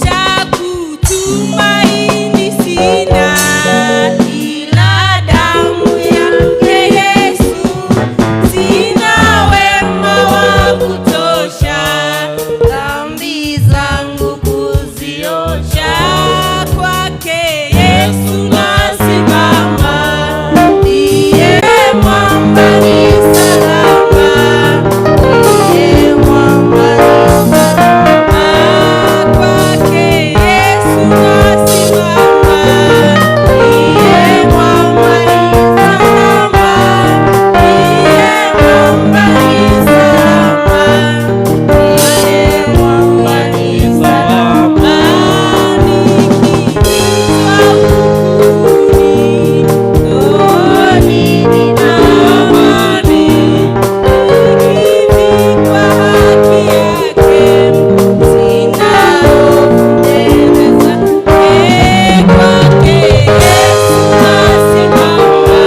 Cha kutumaini sina ila damu yake Yesu, sina wema wa kutosha, dhambi zangu kuziosha, kwake Yesu nasimama, ndiye mwamba ni salama, ndiye mwamba ni salama. Kwake Yesu nasimama, ndiye mwamba ni salama, ndiye mwamba ni salama, ndiye mwamba ni salama. Nikiitwa hukumuni, rohoni nina amani, nikivikwa haki yake sina hofu mbele zake. Kwake Yesu nasimama,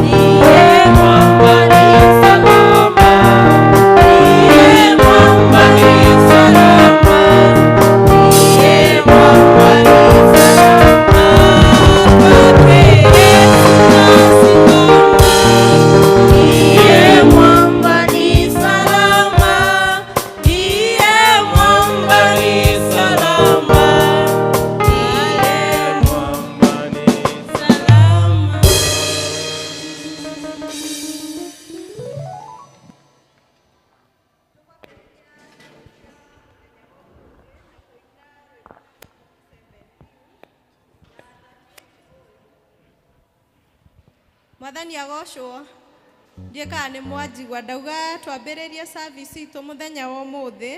ndiye mwamba ni salama, ndiye mwamba ni salama, ndiye mwamba ni salama. Kwake Yesu nasimama, ndiye mwamba ni salama, ndiye mwamba ni salama, ndiye mwamba ni salama. Mwathani agocwo. Ndiĩ kana nĩ mwanjigua ndauga twambĩrĩrie service itũ mũthenya wa ũmũthĩ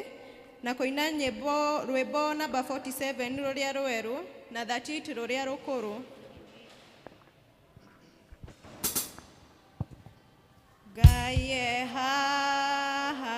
na kũina nyĩmbo rwĩmbo namba 47 rũrĩa rwerũ na 38 rũrĩa rũkũrũ. Ngai e haha.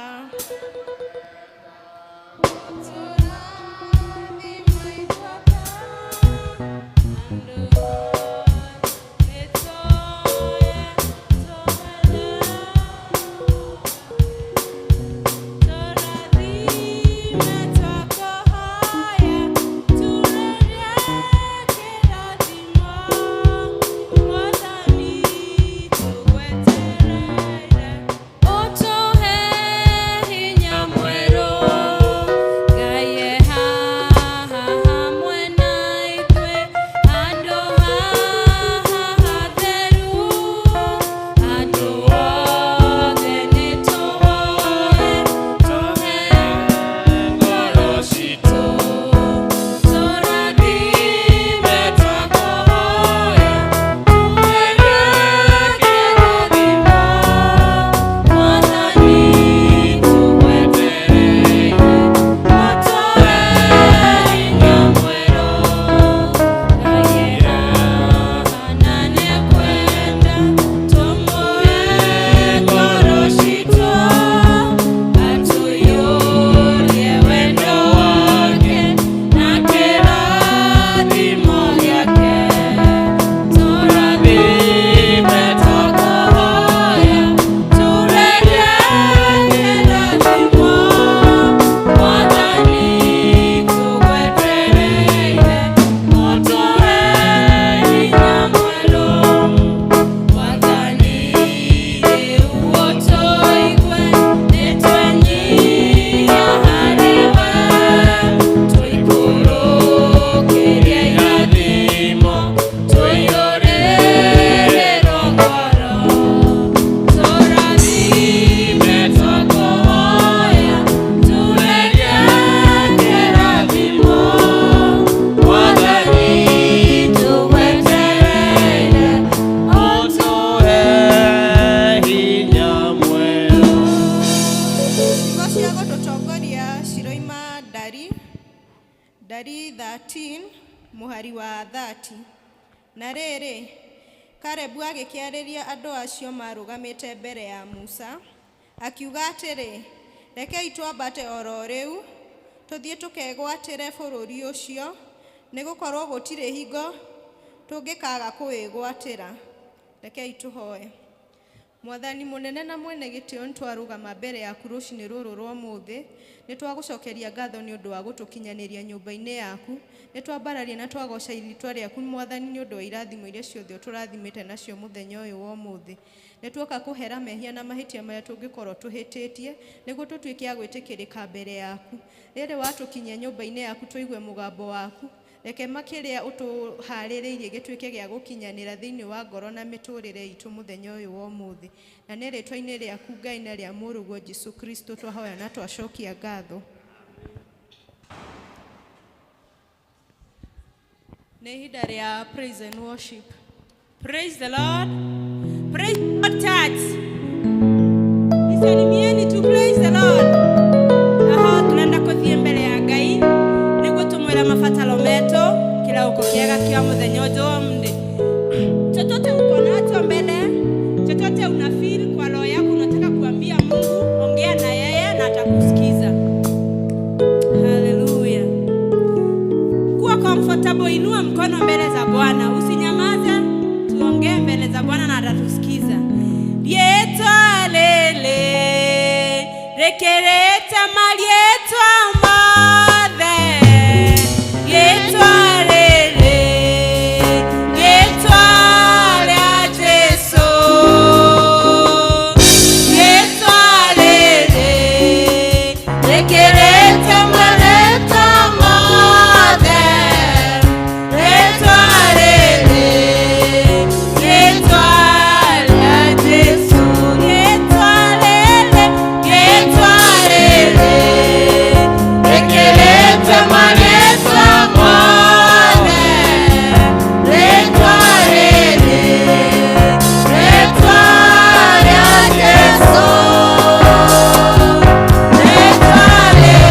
Ciugo cia gũtũtongoria ciroima ndari ndari 13 mũhari wa 30. Na rĩrĩ, Kalebu agĩkĩarĩria andũ acio marũgamĩte mbere ya Musa, akiuga atĩrĩ, rekei twambate oro rĩu tũthiĩ tũkegwatĩre bũrũri ũcio, nĩgũkorwo gũtirĩ hingo tũngĩkaaga kũwĩgwatĩra. Rekei tũhoe. Mwathani mũnene na mwene gĩtĩo, nĩ twarũgama mbere yaku rũcinĩ rũrũ rwa ũmũthĩ. Nĩ twagũcokeria ngatho nĩ ũndũ wa gũtũkinyanĩria nyũmba-inĩ yaku. Nĩ twambararia na twagoca rĩtwa rĩaku, Mwathani, nĩ ũndũ wa irathimo iria ciothe ũtũrathimĩte nacio mũthenya ũyũ wa ũmũthĩ. Nĩ tuoka kũhera mehia na mahĩtia marĩa tũngĩkorwo tũhĩtĩtie, nĩguo tũtuĩke a gwĩtĩkĩrĩka mbere yaku. Rĩrĩ watũkinyia nyũmba-inĩ yaku tũigue mũgambo waku, reke makĩrĩa ũtũharĩrĩirie gĩtuĩke gĩa gũkinyanĩra thĩinĩ wa ngoro na mĩtũrĩre itũ mũthenya ũyũ wa ũmũthĩ. Na nĩ rĩtwa-inĩ rĩaku, Ngai, na rĩa mũrũguo Jesu Kristo, twahoya na twacokia ngatho. Nĩ ihinda rĩa praise and worship. Praise the Lord. Praise the Lord, church. Nisalimieni tu, praise the Lord. Aha, tunaenda kuthie mbere ya Ngai niguo tumwira mabataro metu kila uko kiega kia muthenya uyu wa mndi. Chochote uko nacho mbele, chochote una feel kwa roho yako unataka kuambia Mungu, ongea na yeye na atakusikiza. Hallelujah. Kuwa comfortable, inua mkono mbele za Bwana, usinyamaze, tuongee mbele za Bwana na atatusikiza. Rĩĩtwa rĩrĩ rĩkĩrĩte marĩĩtwa mothe, rĩĩtwa rĩrĩ, rĩĩtwa rĩa Jesũ, rĩĩtwa rĩrĩ rĩkĩrĩte marĩĩtwa mothe, rĩĩtwa rĩrĩ, rĩĩtwa rĩa Jesũ, rĩĩtwa rĩrĩ, rĩĩtwa rĩrĩ rĩkĩrĩte marĩĩtwa mothe, rĩĩtwa rĩrĩ, rĩĩtwa rĩa Jesũ, rĩĩtwa rĩrĩ.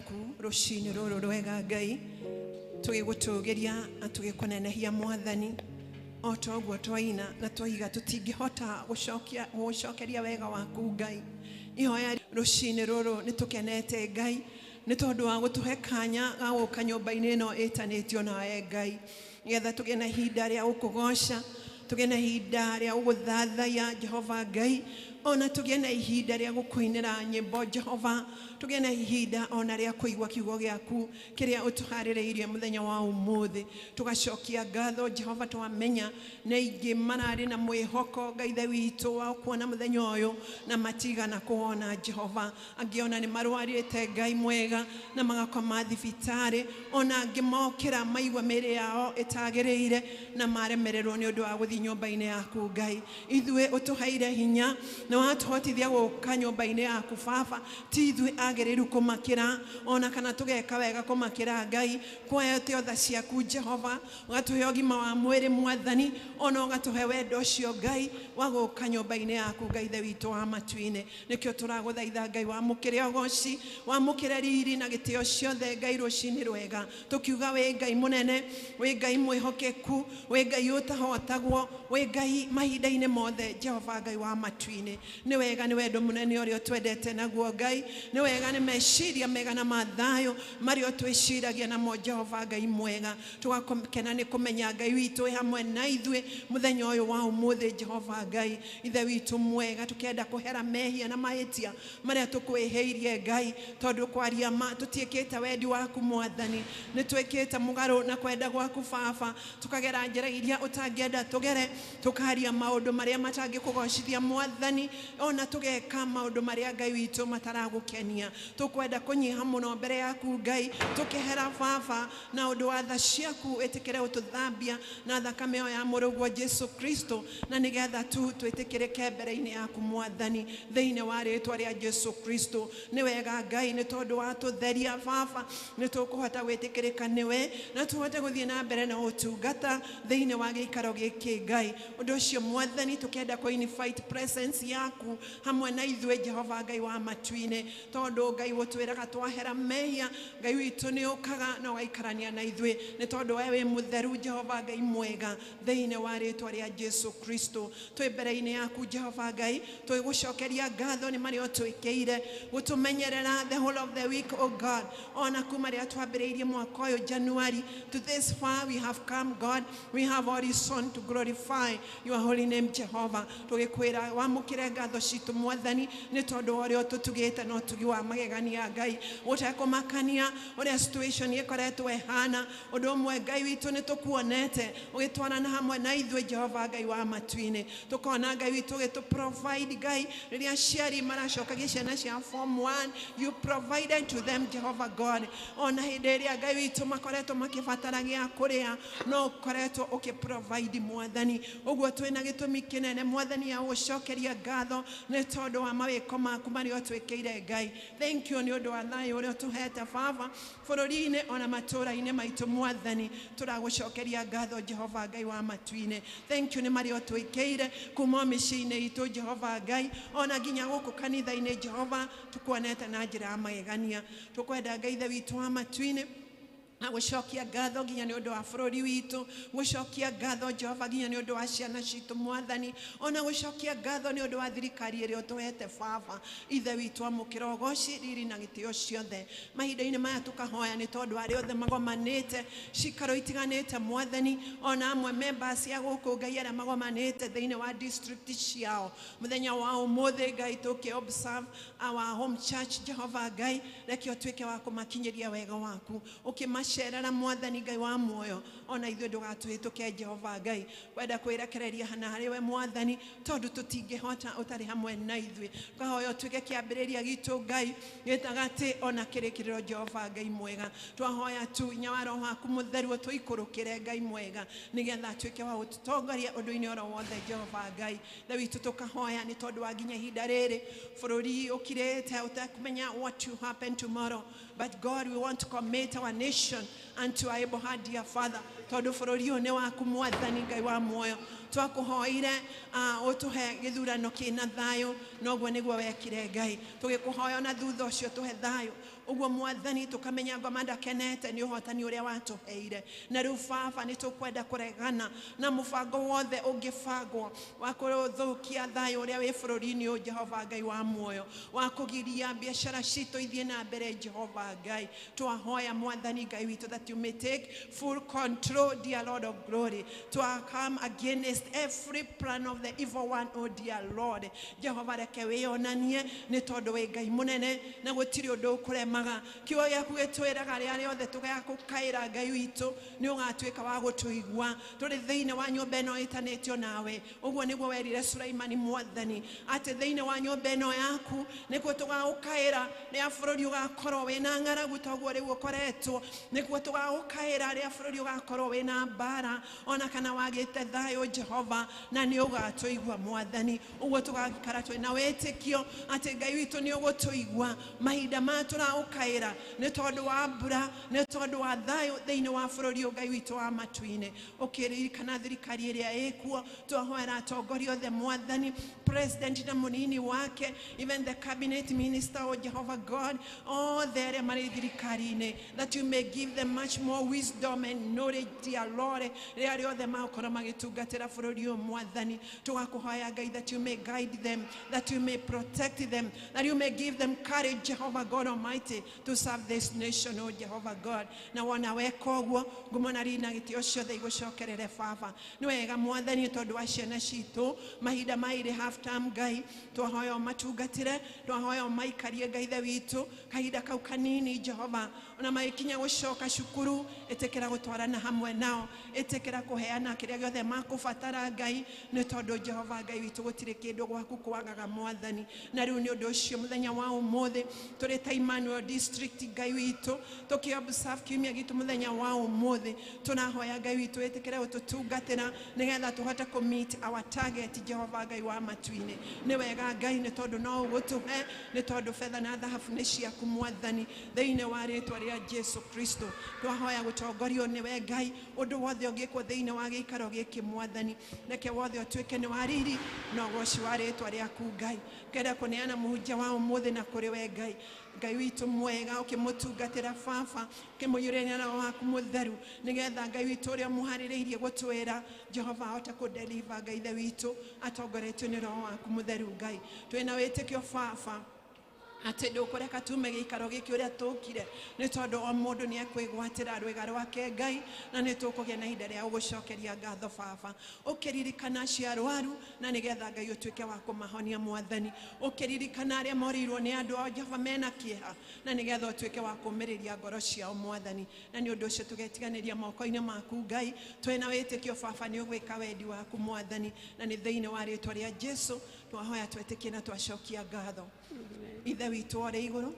Yaku rũcinĩ rũrũ rwega Ngai, tũgĩgũtũgĩria na tũgĩkũnenehia Mwathani. O ta ũguo twaina na twaiga tũtingĩhota gũcokeria wega waku Ngai. Ihoya rũcinĩ rũrũ nĩ tũkenete Ngai nĩ tondũ wa gũtũhe kanya ga gũka nyũmba-inĩ ĩno ĩtanĩtio nawe Ngai, nĩgetha tũgĩe na ihinda rĩa gũkũgoca, tũgĩe na ihinda rĩa gũgũthathaiya Jehova Ngai, ona tũgĩe na ihinda rĩa gũkũinĩra nyĩmbo Jehova, tũgĩe na ihinda ona rĩa kũigua kiugo gĩaku kĩrĩa ũtũharĩrĩirie mũthenya wa ũmũthĩ. Tũgacokia ngatho Jehova, twamenya nĩ aingĩ mararĩ na mwĩhoko Ngai Ithe witũ wa kuona mũthenya ũyũ na matigana kũwona Jehova. Angĩ ona nĩ marwarĩte Ngai mwega na magakoma thibitarĩ, ona angĩ mokĩra maigua mĩĩrĩ yao ĩtagĩrĩire na maremererwo nĩ ũndũ wa gũthiĩ nyũmba-inĩ yaku Ngai. Ithuĩ ũtũheire hinya na watũhotithia gũka nyũmba-inĩ yaku Baba, ti ithuĩ agĩrĩru kũmakĩra ona kana tũgeka wega kũmakĩra Ngai. Kwete tha ciaku Jehova, ũgatũhe ũgima wa mwĩrĩ Mwathani, ona ũgatũhe wendo ũcio Ngai wa gũka nyũmba-inĩ yaku Ngai Ithe witũ wa matu-inĩ. Nĩkĩo tũragũthaitha Ngai, wamũkĩre ũgoci, wamũkĩre riri na gĩtĩo ciothe Ngai rũcinĩ rwega, tũkiuga wĩ Ngai mũnene, wĩ Ngai mwĩhokeku, wĩ Ngai ũtahotagwo, wĩ Ngai mahinda-inĩ mothe Jehova Ngai wa matu-inĩ. Nĩ wega nĩ wendo mũnene ũrĩa ũtwendete naguo Ngai, nĩ wega nĩ meciria mega na mathayo marĩa ũtwĩciragia namo Jehova Ngai mwega. Tũgakena nĩ kũmenya Ngai witũ wĩ hamwe na ithuĩ mũthenya ũyũ wa ũmũthĩ Jehova Ngai Ithe witũ mwega. Tũkenda kũhera mehia na mahĩtia marĩa tũkwĩhĩirie Ngai, tondũ kwaria ma tũtiĩkĩte wendi waku Mwathani, nĩ twĩkĩte mũgarũ na kwenda gwaku Baba, tũkagera njĩra iria ũtangĩenda tũgere, tũkaria maũndũ marĩa matangĩkũgocithia Mwathani, ona tũgeka maũndũ marĩa Ngai witũ mataragũkenia. Tũkwenda kũnyiha mũno mbere yaku Ngai, tũkĩhera Baba na ũndũ wa tha ciaku, ĩtĩkĩre ũtũthambia na thakame ĩyo ya mũrũguo Jesu Kristo, na nĩgetha tu twĩtĩkĩrĩke mbere-inĩ yaku Mwathani, thĩinĩ wa rĩtwa rĩa Jesu Kristo. Nĩ wega Ngai nĩ tondũ wa tũtheria Baba, nĩ tũkũhota gwĩtĩkĩrĩka nĩwe na tũhote gũthiĩ na mbere na ũtungata thĩinĩ wa gĩikaro gĩkĩ Ngai. Ũndũ ũcio Mwathani tũkenda kũ invite presence yaku hamwe na ithuĩ Jehova Ngai wa matu-inĩ, tondũ Ngai ũtwĩraga twahera mehia, Ngai witũ nĩ ũkaga na ũgaikarania na ithuĩ, nĩ tondũ we wĩ mũtheru Jehova Ngai mwega, thĩinĩ wa rĩtwa rĩa Jesu Kristo. Twĩ mbere-inĩ yaku Jehova Ngai, twĩgũcokeria ngatho nĩ marĩa ũtwĩkĩire gũtũmenyerera the whole of the week, oh God, ona kuma rĩrĩa twambĩrĩirie mwaka ũyũ January to this far we have come, God. We have all reason to glorify your holy name Jehovah. Tũgĩkwĩra wamũkĩre ngatho citũ Mwathani, nĩ tondũ wa ũrĩa ũtũtugĩte na ũtugi wa magegania Ngai, ũtekũmakania ũrĩa situation ĩkoretwo ĩhana. Ũndũ ũmwe Ngai witũ nĩ tũkuonete ũgĩtwarana hamwe na ithuĩ Jehova Ngai wa matu-inĩ, tũkona Ngai witũ ũgĩtũ provide Ngai rĩrĩa aciari maracokagia ciana cia form 1, you provided to them Jehovah God. Ona hĩndĩ ĩrĩa Ngai witũ makoretwo makĩbatara gĩa kũrĩa, no ũkoretwo ũkĩ provide Mwathani. Ũguo twĩna gĩtũmi kĩnene Mwathani ya gũcokeria ngatho nĩ tondũ wa mawĩko maku marĩa ũtwĩkĩire Ngai. Thank you nĩ ũndũ wa thayũ ũrĩa ũtũhete Baba bũrũri-inĩ ona matũũra-inĩ maitũ Mwathani. Tũragũcokeria ngatho Jehova Ngai wa matu-inĩ. Thank you nĩ marĩa ũtwĩkĩire kuma mĩciĩ-inĩ itũ Jehova Ngai, ona nginya gũkũ kanitha-inĩ Jehova, tũkuonete na njĩra ya magegania. Tũkwenda Ngai Ithe witũ wa matu-inĩ na gũcokia ngatho nginya nĩ ũndũ wa bũrũri witũ, gũcokia ngatho Jehova nginya nĩ ũndũ wa ciana citũ Mwathani, ona gũcokia ngatho nĩ ũndũ wa thirikari ĩrĩa ũtũhete Baba Ithe witũ. Amũkĩra ũgoci, riri na gĩtĩo ciothe. Mahinda-inĩ maya tũkahoya nĩ tondũ arĩa othe magomanĩte cikaro itiganĩte Mwathani, ona amwe members ya gũkũ Ngai arĩa magomanĩte thĩinĩ wa district ciao mũthenya wa ũmũthĩ Ngai, tũkĩ observe our home church Jehova Ngai, reke ũtuĩke wa kũmakinyĩria wega waku ũkĩmacerera Mwathani Ngai wa muoyo, ona ithuĩ ndũgatũhĩtũke Jehova Ngai. Kwenda kwĩrekereria na harĩ we Mwathani, tondũ tũtingĩhota ũtarĩ hamwe na ithuĩ. Tũkahoya ũtuĩke kĩambĩrĩria gitũ Ngai, gĩtagatĩ ona kĩrĩkĩrĩro Jehova Ngai mwega. Twahoya tu inya wa Roho waku mũtheru ũtũikũrũkĩre Ngai mwega, nĩgetha atuĩke wa gũtũtongoria ũndũ-inĩ oro wothe Jehova Ngai. Ithe witũ tũkahoya nĩ tondũ wa nginya ihinda rĩrĩ bũrũri ũkirĩte ũtekũmenya what will happen tomorrow, but God, we want to commit our nation unto our able hand, dear Father, tondũ bũrũri ũyũ nĩ waku Mwathani Ngai wa muoyo. Twakũhoire ũtũhe gĩthurano kĩna thayũ, noguo nĩguo wekire Ngai. Tũgĩkũhoya ona thutha ũcio tũhe thayũ. Ũguo Mwathani tũkamenya ngoma ndakenete nĩ ũhotani ũrĩa watũheire. Na rĩu Baba nĩ tũkwenda kũregana na mũbango wothe ũngĩbangwo wa kũthũkia thayũ ũrĩa wĩ bũrũri-inĩ ũyũ, Jehova Ngai wa muoyo, wa kũgiria biacara citũ ithiĩ na mbere, Jehova Ngai. Twahoya Mwathani Ngai witũ that you may take full control, dear Lord of glory, to come against every plan of the evil one, oh dear Lord. Jehova reke wĩyonanie nĩ tondũ wĩ Ngai mũnene na gũtirĩ ũndũ ũkũremaga. Kiugo gĩaku gĩtwĩraga rĩrĩa rĩothe tũgakũkaĩra Ngai witũ nĩ ũgatuĩka wa gũtũigua tũrĩ thĩinĩ wa nyũmba ĩno ĩtanĩtio nawe. Ũguo nĩguo werire Sulaimani Mwathani atĩ thĩinĩ wa nyũmba ĩno yaku nĩkuo tũgagũkaĩra rĩrĩa bũrũri ũgakorwo wĩna ng'aragu toguo rĩu ũkoretwo, nĩkuo tũgagũkaĩra rĩrĩa bũrũri ũgakorwo wĩna mbara ona kana wagĩte thayũ, Jehova, na nĩ ũgatũigua Mwathani. Ũguo tũgakara twĩna wĩtĩkio atĩ Ngai witũ nĩ ũgũtũigua mahinda maya tũragũkaĩra nĩ tondũ wa mbura, nĩ tondũ wa thayũ thĩinĩ wa bũrũri ũyũ, Ngai witũ wa matu-inĩ. Ũkĩririkana thirikari ĩrĩa ĩkuo, twahoera atongoria othe Mwathani, president na mũnini wake, even the cabinet minister, oh Jehovah God, othe arĩa marĩ thirikari-inĩ, that you may give them much more wisdom and knowledge, dear Lord, rĩrĩa rĩothe magũkorwo magĩtungatĩra bũrũri ũyũ Mwathani. Tũgakũhoya Ngai that you may guide them, that you may protect them, that you may give them courage, Jehovah God Almighty, to serve this nation, oh Jehovah God. Na wona weka ũguo, ngumo na riri na gĩtĩo ciothe igũcokerere Baba. Nĩ wega Mwathani tondũ wa ciana citũ mahinda ma irĩ half term, Ngai twahoya ũmatungatĩre, twahoya ũmaikarie Ngai ithe witũ kahinda kau kanini, Jehova, ona magĩkinya gũcoka cukuru, ĩtĩkĩra gũtwarana hamwe nao, ĩtĩkĩra kũheana kĩrĩa gĩothe makũbatara Ngai, nĩ tondũ Jehova Ngai witũ gũtirĩ kĩndũ gwaku kwagaga Mwathani. Na rĩu nĩ ũndũ ũcio mũthenya wa ũmũthĩ tũrĩ ta Emmanuel District, Ngai witũ, tũkĩ observe kiumia gitũ mũthenya wa ũmũthĩ, tũrahoya Ngai witũ ĩtĩkĩre gũtũtungatĩra nĩgetha tũhote kũ meet our target, Jehova Ngai wa matu-inĩ. Nĩ wega Ngai nĩ tondũ no ũgũtũhe, nĩ tondũ betha na thahabu nĩ ciaku Mwathani. Thĩinĩ wa rĩtwa rĩa Jesu Kristo twahoya gũtongorio nĩwe Ngai, ũndũ wothe ũngĩkwo thĩinĩ wa gĩikaro gĩkĩ Mwathani, reke wothe ũtuĩke nĩ wa riri na ũgoci wa rĩtwa rĩaku Ngai. Kenda kũneana mũhunjia wa ũmũthĩ na kũrĩ we Ngai, Ngai witũ mwega, ũkĩmũtungatĩra Baba, ũkĩmũiyũrĩria na Roho waku mũtheru, nĩgetha Ngai witũ ũrĩa mũharĩrĩirie gũtwĩra, Jehova ahote kũdeliver Ngai ithe witũ atongoretio nĩ Roho waku mũtheru Ngai. Twĩna wĩtĩkio Baba atĩ ndũkũreka tume gĩikaro gĩkĩ ũrĩa tũkire, nĩ tondũ o mũndũ nĩ ekwĩgwatĩra rwĩga rwake Ngai, na nĩ tũkũgĩa na ihinda rĩa gũgũcokeria ngatho Baba. Ũkĩririkana acio arwaru, na nĩgetha Ngai ũtuĩke wa kũmahonia Mwathani. Ũkĩririkana arĩa morĩirwo nĩ andũ ao, Jehova, mena kĩeha, na nĩgetha ũtuĩke wa kũũmĩrĩria ngoro ciao Mwathani. Na nĩ ũndũ ũcio tũgetiganĩria moko-inĩ maku Ngai, twĩna wĩtĩkio Baba nĩ ũgwĩka wendi waku Mwathani, na nĩ thĩinĩ wa rĩtwa rĩa Jesu twahoya twetĩkie na twacokia ngatho. Ithe witũ ũrĩ igũrũ,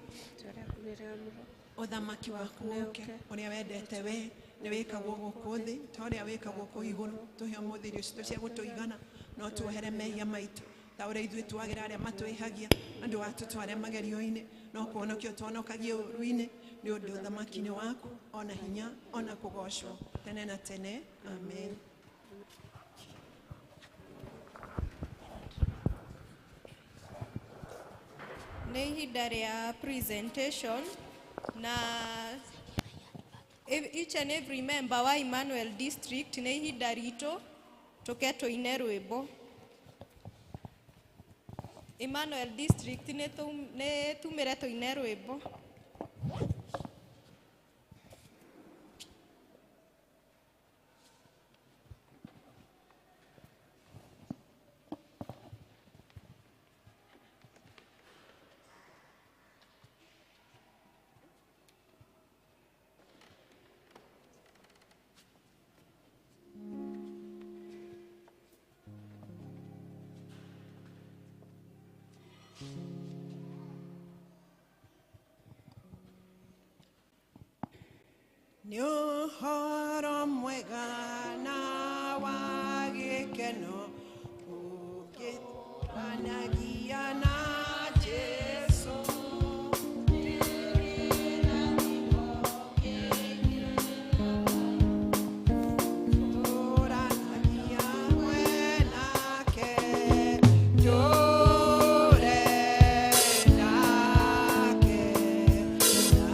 ũthamaki waku ũke, ũrĩa wendete we nĩ wĩkagwo gũkũ thĩ ta ũrĩa wĩkagwo kũu igũrũ. Tũhe ũmũthĩ irio citũ cia gũtũigana, no tuohere mehia maitũ ta ũrĩa ithuĩ tuagĩra arĩa matwĩhagia, na ndũgatũtware magerio-inĩ, no kũhonokio tũhonokagie ũũru-inĩ, nĩ ũndũ ũthamaki nĩ waku, ona hinya, ona kũgocwo tene na tene. Amen. Nĩ ihinda rĩa presentation na each and every member wa Emmanuel District, nĩ ihinda ritũ tũke tũine rwĩmbo. Emmanuel District nĩ tumĩre tũine rwĩmbo. Nĩ ũhoro mwega na wa gĩkeno ũkĩtanagia na Jesu. Tũranagia we nake, tũre nake, na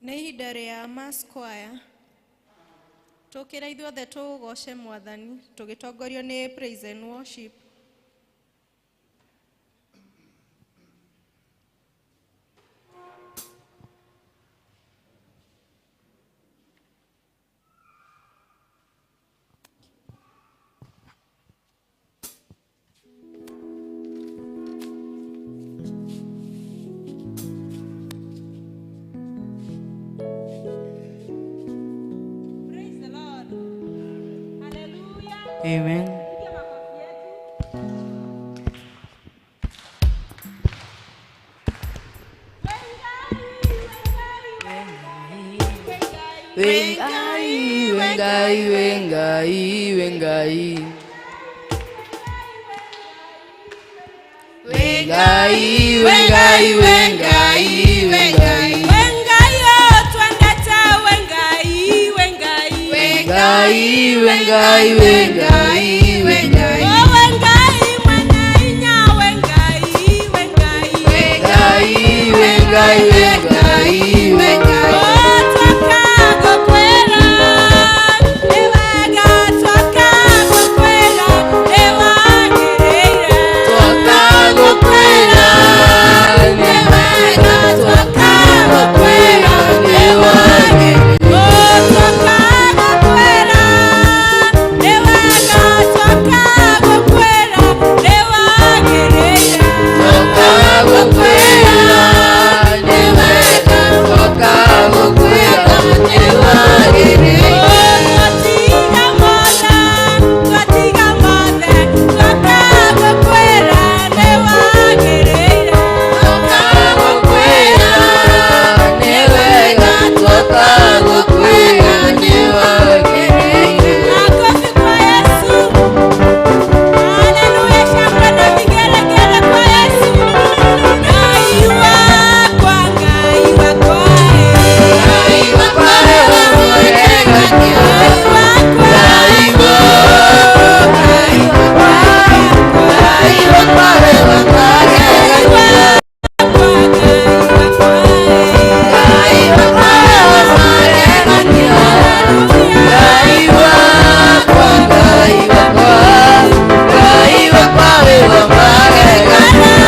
Nĩ ihinda rĩa Mass Choir. Tũkĩra ithuothe tũgoce Mwathani tũgĩtongorio nĩ praise and worship. Praise the Lord. Hallelujah. Amen. Piga makofi yetu. Wengai, wengai, wengai, wengai. Wengai, wengai, wengai, wengai. Wengai, oh, twendete wengai, wengai. Wengai, wengai, wengai, wengai. Oh, wengai, mwene inya, wengai, wengai. Wengai, wengai, wengai, wengai. Oh, twaka gũkwĩra, nĩ wega twaka gũkwĩra, nĩ wagĩrĩire. Twaka gũkwĩra, nĩ wega twaka gũkwĩra, nĩ wagĩrĩire. Oh, twaka gũkwĩra, nĩ wega twaka gũkwĩra, nĩ wagĩrĩire. Twaka gũkwĩra, nĩ wega twaka gũkwĩra, nĩ wagĩrĩire. Twatiga mothe, twatiga mothe, twaka gũkwĩra, nĩ wagĩrĩire. Twaka gũkwĩra, nĩ wega twaka gũkwĩra, nĩ wagĩrĩire. Makofi kwa Yesu. Haleluya, shangwe na vigelegele kwa Yesu. Ngai wakwa, Ngai wakwa, Ngai wakwa wa magegania. Ngai wakwa, Ngai wakwa, Ngai wakwa, Ngai wakwa wa magegania. Ngai wakwa, Ngai wakwa wa magegania. Ngai wakwa, Ngai wakwa, Ngai wakwa wa magegania.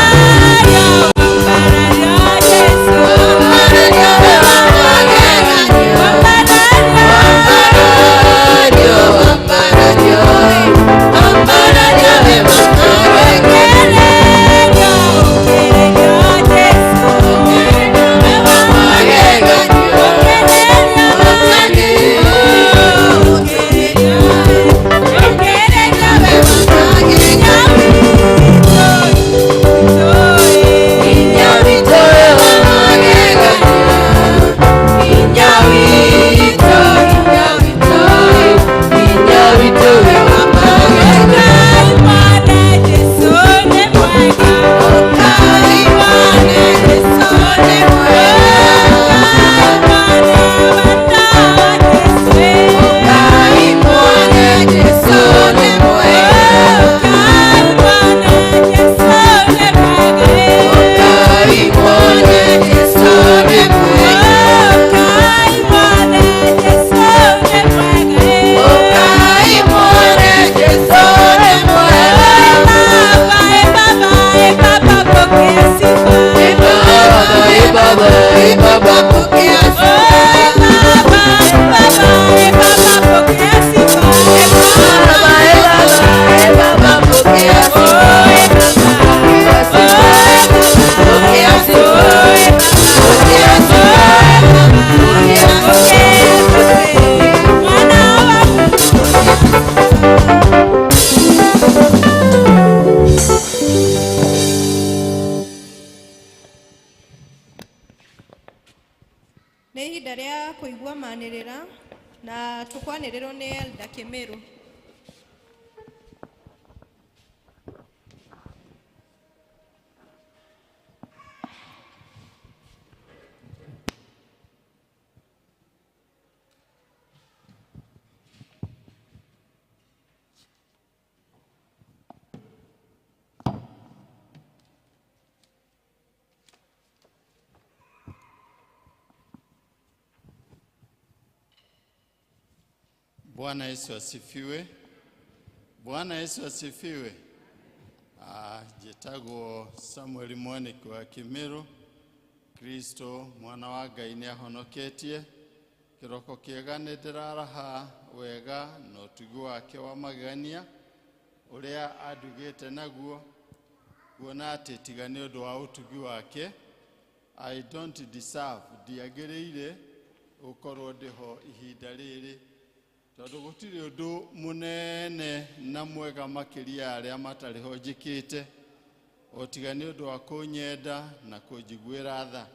Nĩ ihinda rĩa kũigua manĩrĩra na tũkwanĩrĩrwo nĩ Elder Kĩmĩrũ. Bwana Yesu asifiwe. Bwana Yesu asifiwe. Njĩtagwo Samuel Mwaniki wa Kĩmĩrũ. Kristo mwana wa Ngai nĩ ahonoketie. Kĩroko kĩega nĩ ndĩraraha wega na ũtugi wake wa magegania ũrĩa andugĩte naguo, kuona atĩ tiga nĩ ũndũ wa ũtugi wake I don't deserve, ndiagĩrĩire gũkorwo ndĩho ihinda rĩrĩ, tondũ gũtirĩ ũndũ mũnene na mwega makĩria ya arĩa matarĩ ho njĩkĩte, o tiga nĩ ũndũ wa kũnyenda na kũnjiguĩra tha.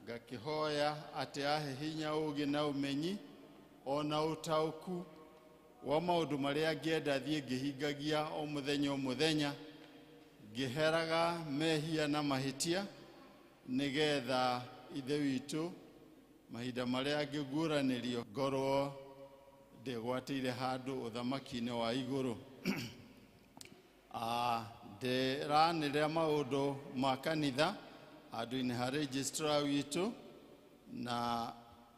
Ngakĩhoya atĩ ahe hinya, ũũgĩ na ũmenyi ona ũtaũku wa maũndũ marĩa ngĩenda thiĩ ngĩhingagia o mũthenya o mũthenya, ngĩheraga mehia na mahĩtia, nĩgetha Ithe witũ mahinda marĩa angĩguũranĩrio ngorwo ndĩgwatĩire handũ ũthamaki-inĩ wa igũrũ. Ndĩranĩrĩra maũndũ ma kanitha handũ-inĩ ha registrar witũ, na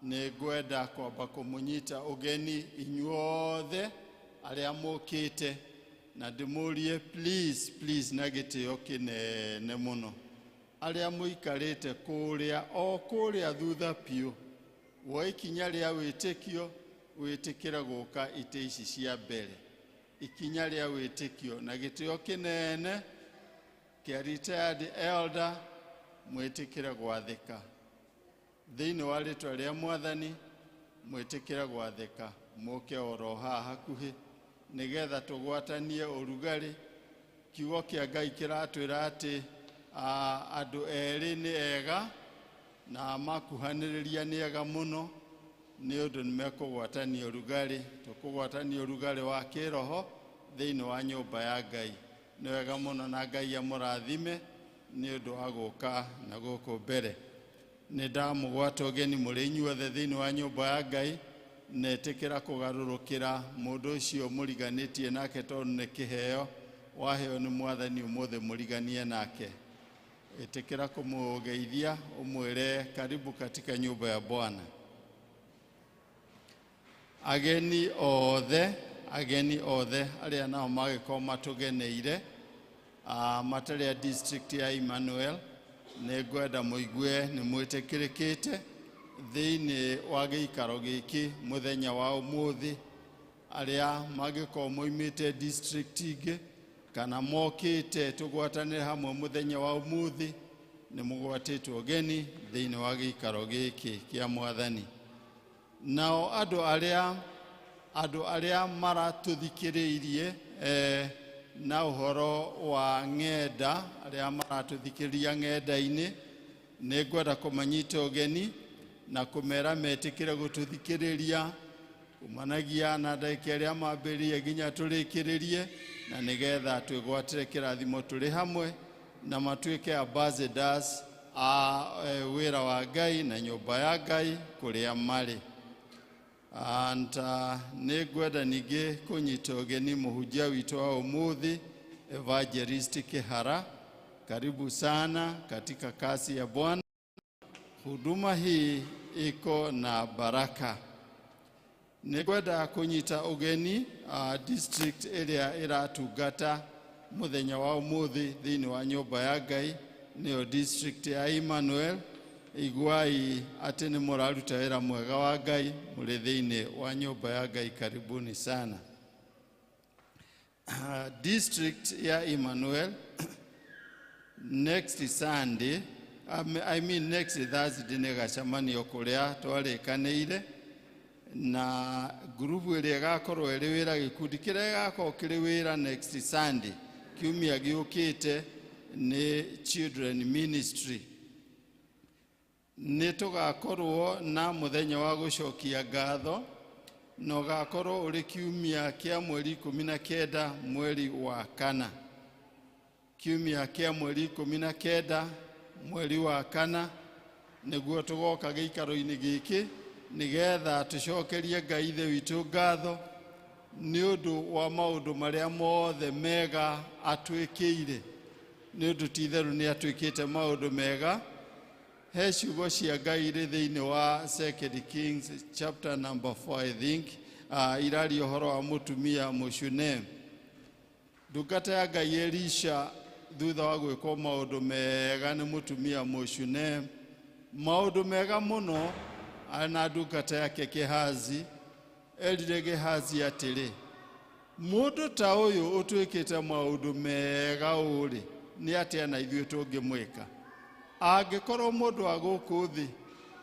nĩ ngwenda kwamba kũmũnyita ũgeni inyuothe arĩa mũkĩte, na ndĩmũrie please please na gĩtĩo kĩnene mũno, arĩa mũikarĩte kũrĩa o kũrĩa thutha biũ, woe ikinya rĩa wĩtĩkio wĩtĩkĩre gũka itĩ ici cia mbere. Ikinya rĩa wĩtĩkio na gĩtĩo kĩnene kĩa retired elder, mwĩtĩkĩre gwathĩka thĩinĩ wa rĩtwa rĩa Mwathani, mwĩtĩkĩre gwathĩka mũke oro haha hakuhĩ nĩgetha tũgwatanie ũrugarĩ. Kiugo kĩa Ngai kĩratwĩra atĩ andũ erĩ nĩ ega na makuhanĩrĩria nĩ ega mũno, nĩ ũndũ nĩ mekũgwatania ũrugarĩ. Tũkũgwatania ũrugarĩ wa kĩroho thĩinĩ wa nyũmba ya Ngai. Nĩ wega mũno na Ngai amũrathime nĩ ũndũ wa gũka na gũkũ mbere. Nĩ ndamũgwata ũgeni mũrĩ inyuothe thĩinĩ wa nyũmba ya Ngai, na ĩtĩkĩra kũgarũrũkĩra mũndũ ũcio mũriganĩtie nake, tondũ nĩ kĩheo waheo nĩ Mwathani ũmũthĩ mũriganie nake. Ĩtĩkĩra kũmũgeithia ũmwĩre karibu katika nyumba ya Bwana. Ageni othe, ageni othe arĩa nao magĩkorwo matũgeneire matarĩ a district ya Emmanuel, nĩ ngwenda mũigue nĩ mwĩtĩkĩrĩkĩte thĩinĩ wa gĩikaro gĩkĩ mũthenya wa ũmũthĩ. Arĩa mangĩkorwo moimĩte district ingĩ kana mokĩte tũgwatanĩre hamwe mũthenya wa ũmũthĩ, nĩ mũgwatĩtwo ũgeni thĩinĩ wa gĩikaro gĩkĩ kĩa Mwathani. Nao andũ arĩa maratũthikĩrĩirie na ũhoro wa ng'enda, arĩa maratũthikĩrĩria ng'enda-inĩ, nĩ ngwenda kũmanyita ũgeni na kũmera metĩkĩre gũtũthikĩrĩria kumanagia na ndagĩka ĩrĩa mambĩrĩrie nginya tũrĩkĩrĩrie, na nĩgetha twĩgwatĩre kĩrathimo tũrĩ hamwe na matuĩke ambassadors a wĩra wa Ngai na nyũmba ya Ngai kũrĩa marĩ. And nĩ ngwenda ningĩ kũnyita ũgeni mũhunjia witũ wa ũmũthĩ, Evangelist Kihara. Karibu sana katika kazi ya Bwana. Huduma hii iko na baraka. Nĩ ngwenda kũnyita ũgeni district ĩrĩa ĩratungata mũthenya wa ũmũthĩ thĩinĩ wa nyũmba ya Ngai, nĩyo district ya Emmanuel. Iguai atĩ nĩ mũraruta wĩra mwega wa Ngai mũrĩ thĩinĩ wa nyũmba ya Ngai. Karibuni sana. District ya Emmanuel next Sunday, I mean next Thursday, nĩ gacemanio kũrĩa twarĩkanĩire na ngurubu ĩrĩa ĩgakorwo ĩrĩ wĩra, gĩkundi kĩrĩa gĩgakorwo kĩrĩ wĩra next Sunday, kiumia gĩũkĩte, nĩ Children Ministry. Nĩ tũgakorwo na mũthenya wa gũcokia ngatho, na ũgakorwo ũrĩ kiumia kĩa mweri 19 mweri wa kana. Kiumia kĩa mweri 19 mweri wa kana nĩguo tũgoka gĩikaro-inĩ gĩkĩ nĩgetha tũcokerie Ngai Ithe witũ ngatho nĩ ũndũ wa maũndũ marĩa mothe mega atwĩkĩire, nĩ ũndũ ti itherũ nĩ atwĩkĩte maũndũ mega. He ciugo cia Ngai irĩ thĩinĩ wa Second Kings chapter number 4, I think. Iraria ũhoro wa mũtumia Mũshunemu. Ndungata ya Ngai Elisha thutha wa gwĩkwo maũndũ mega nĩ mũtumia Mũshunemu, maũndũ mega mũno, na ndungata yake Gehazi, erire Gehazi atĩrĩ, mũndũ ta ũyũ ũtwĩkĩte maũndũ mega ũrĩ, nĩ atĩa na ithuĩ tũngĩmwĩka? Angĩkorwo mũndũ wa gũkũ thĩ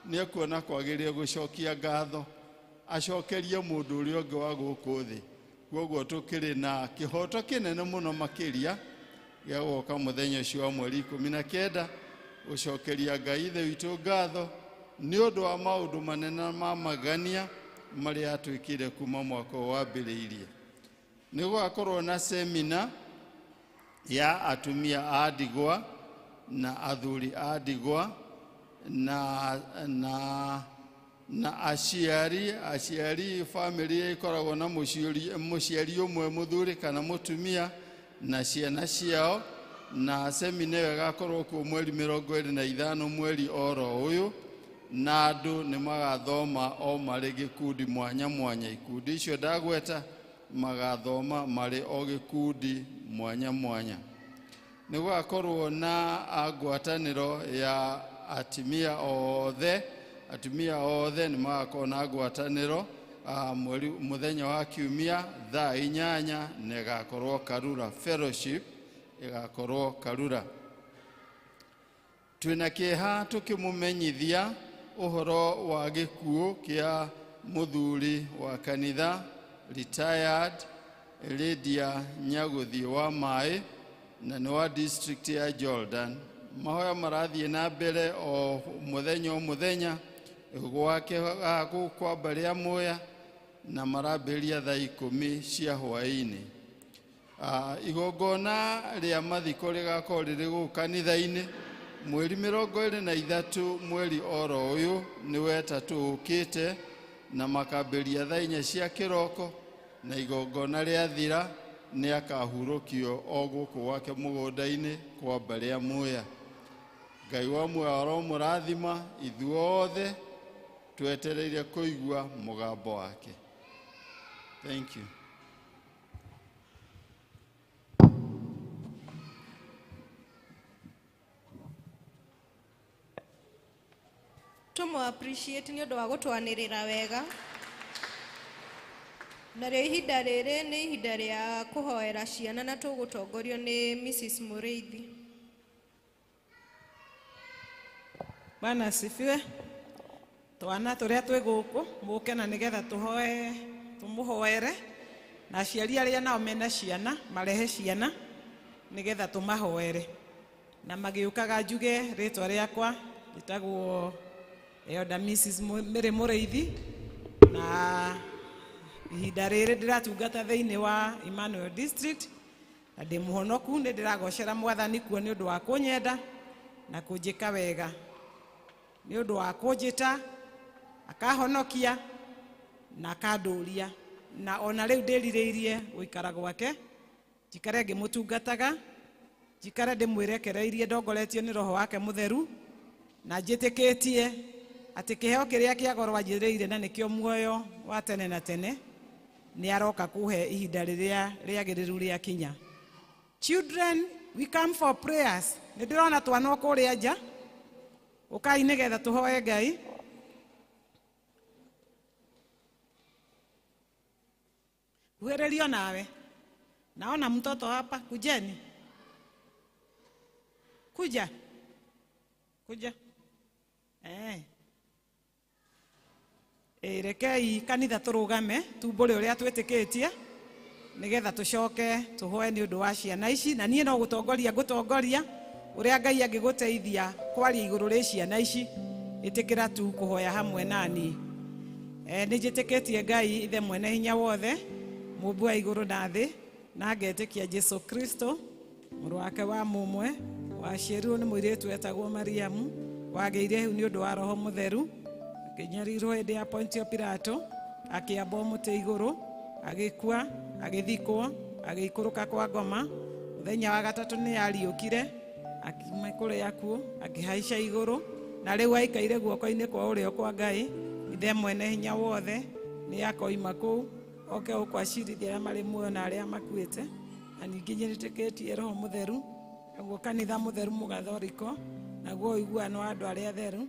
nĩ ekuona kwagĩrĩire gũcokia ngatho, acokerie mũndũ ũrĩa ũngĩ wa gũkũ thĩ. Kwoguo tũkĩrĩ na kĩhoto kĩnene mũno makĩria gĩa gũka mũthenya ũcio wa mweri 19 gũcokeria Ngai Ithe witũ ngatho nĩ ũndũ wa maũndũ manene ma magania marĩa atwĩkire kuma mwaka ũyũ wambĩrĩirie. Nĩ gũgakorwo na semina ya atumia a ndigwa na athuri a ndigwa na aciari famĩlĩ ĩkoragwo na mũciari ũmwe mũthuri kana mũtumia na ciana ciao, na semina ĩyo ĩgakorwo kuo mweri 25 mweri oro ũyũ, na andũ nĩ magathoma o marĩ gĩkundi mwanya mwanya. Ikundi icio ndagweta magathoma marĩ o gĩkundi mwanya mwanya. Nĩ gũgakorwo na ngwatanĩro ya atumia othe, atumia othe nĩ magakorwo na ngwatanĩro mweri mũthenya wa kiumia thaa 8 na ĩgakorwo Karura Fellowship, ĩgakorwo Karura. Twĩna kĩeha tũkĩmũmenyithia ũhoro wa gĩkuũ kĩa mũthuri wa kanitha retired Lydia Nyagũthiĩ wa Maĩ, na nĩ wa district ya Jordan. Mahoya marathiĩ na mbere o mũthenya o mũthenya gwake kwa mbarĩ ya Muya, na marambĩrĩria thaa 10 cia hwaĩ-inĩ. Igongona rĩa mathiko rĩgakorwo rĩrĩ gũkũ kanitha-inĩ mweri 23 mweri oro ũyũ nĩ wetatũ ũkĩte, na makambĩrĩria thaa 4 cia kĩroko, na igongona rĩathira nĩ akahurũkio o gũkũ gwake mũgũnda-inĩ kwa mbarĩ ya Muya. Ngai wa muoyo aromũrathima ithuothe twetereire kũigua mũgambo wake. Thank you. Tũmũ appreciate nĩ ũndũ wa gũtwanĩrĩra wega. Narĩo ihinda rĩrĩ nĩ ihinda rĩa kũhoera ciana na tũgũtongorio nĩ Mrs. Mũrĩithi. Bwana asifiwe. Twana tũrĩa twĩ gũkũ mũke na nĩgetha tũhoe tũmũhoere, na aciari arĩa nao mena ciana marehe ciana nĩgetha tũmahoere. Na magĩũkaga njuge rĩtwa rĩakwa rĩtagwo Elder Mrs. Mary Mũrĩithi, na ihinda rĩrĩ ndĩratungata thĩinĩ wa Emmanuel District, na ndĩ mũhonoku, nĩ ndĩragocera Mwathani kuo nĩ ũndũ wa kũnyenda na kũnjĩka wega, nĩ ũndũ wa kũnjĩta akahonokia na akandũria, na ona rĩu ndĩrirĩirie gũikara gwake, njikare ngĩmũtungataga, njikare ndĩmwĩrekereirie ndongoretio nĩ Roho wake Mũtheru, na njĩtĩkĩtie atĩ kĩheo kĩrĩa kĩa goro anjĩrĩire na nĩkĩo muoyo wa tene na tene nĩ aroka kũhe ihinda rĩrĩa rĩagĩrĩru rĩakinya. Children, we come for prayers. Nĩ ndĩrona twana kũrĩa nja, ũkai nĩgetha tũhoe Ngai. Kuhĩrĩrio nawe. Naona mtoto hapa, kujeni. Kuja. Kuja. Rekei kanitha tũrũgame tumbũre ũrĩa twĩtĩkĩtie nĩgetha tũcoke tũhoe nĩ ũndũ wa ciana ici, na niĩ no gũtongoria ngũtongoria ũrĩa Ngai angĩgũteithia kwaria igũrũ rĩ ciana ici. Ĩtĩkĩra tu kũhoya hamwe nani. Nĩ njĩtĩkĩtie Ngai Ithe mwene hinya wothe, mũmbi wa igũrũ na thĩ, na ngetĩkia Jesu Kristo mũrũ wake wa mũmwe, waciarirwo nĩ mũirĩtu etagwo Mariamu, wagĩire ihu nĩ ũndũ wa Roho Mũtheru, akĩnyarirwo hĩndĩ ya Pontio Pilato, akĩambwo mũtĩ igũrũ, agĩkua, agĩthikwo, agĩikũrũka kwa ngoma. Mũthenya wa gatatũ nĩ ariũkire, akiuma kũrĩa akuũ, akĩhaica igũrũ, na rĩu aikaire guoko-inĩ kwa ũrĩo kwa Ngai Ithe mwene hinya wothe. Nĩ akoima kũu Oke gũkũ acirithia arĩa marĩ muoyo na arĩa makuĩte. Na ningĩ nĩtĩkĩtie Roho Mũtheru, naguo kanitha mũtheru mũgathoriko, naguo ũiguano wa andũ arĩa atheru,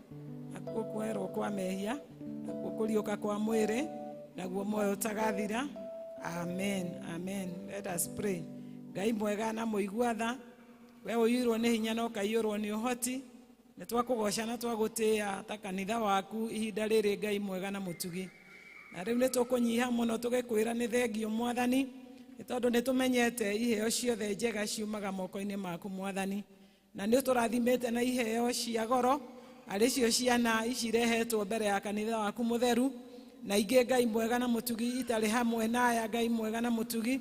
nakuo kwerwo kwa mehia, nakuo kũriũka kwa mwĩrĩ, naguo muoyo ũtagathira. Amen, amen. Let us pray. Ngai mwega na mũigua tha, we ũiyũirwo nĩ hinya na ũkaiyũrwo nĩ ũhoti, nĩ twakũgoca na twagũtĩĩa ta kanitha waku ihinda rĩrĩ, Ngai mwega na mũtugi. Na rĩu nĩ tũkũnyiha mũno tũgĩkwĩra nĩ thengio Mwathani, nĩ tondũ nĩ tũmenyete iheo ciothe njega ciumaga moko-inĩ maku Mwathani, na nĩ ũtũrathimĩte na iheo cia goro arĩ cio ciana ici irehetwo mbere ya kanitha waku mũtheru, na ingĩ Ngai mwega na mũtugi itarĩ hamwe na aya, Ngai mwega na mũtugi,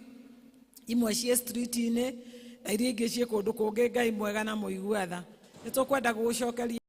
imwe ciĩ street-inĩ na iria ingĩ ciĩ kũndũ kũngĩ, Ngai mwega na mũigua tha. Nĩ tũkwenda gũgũcokeria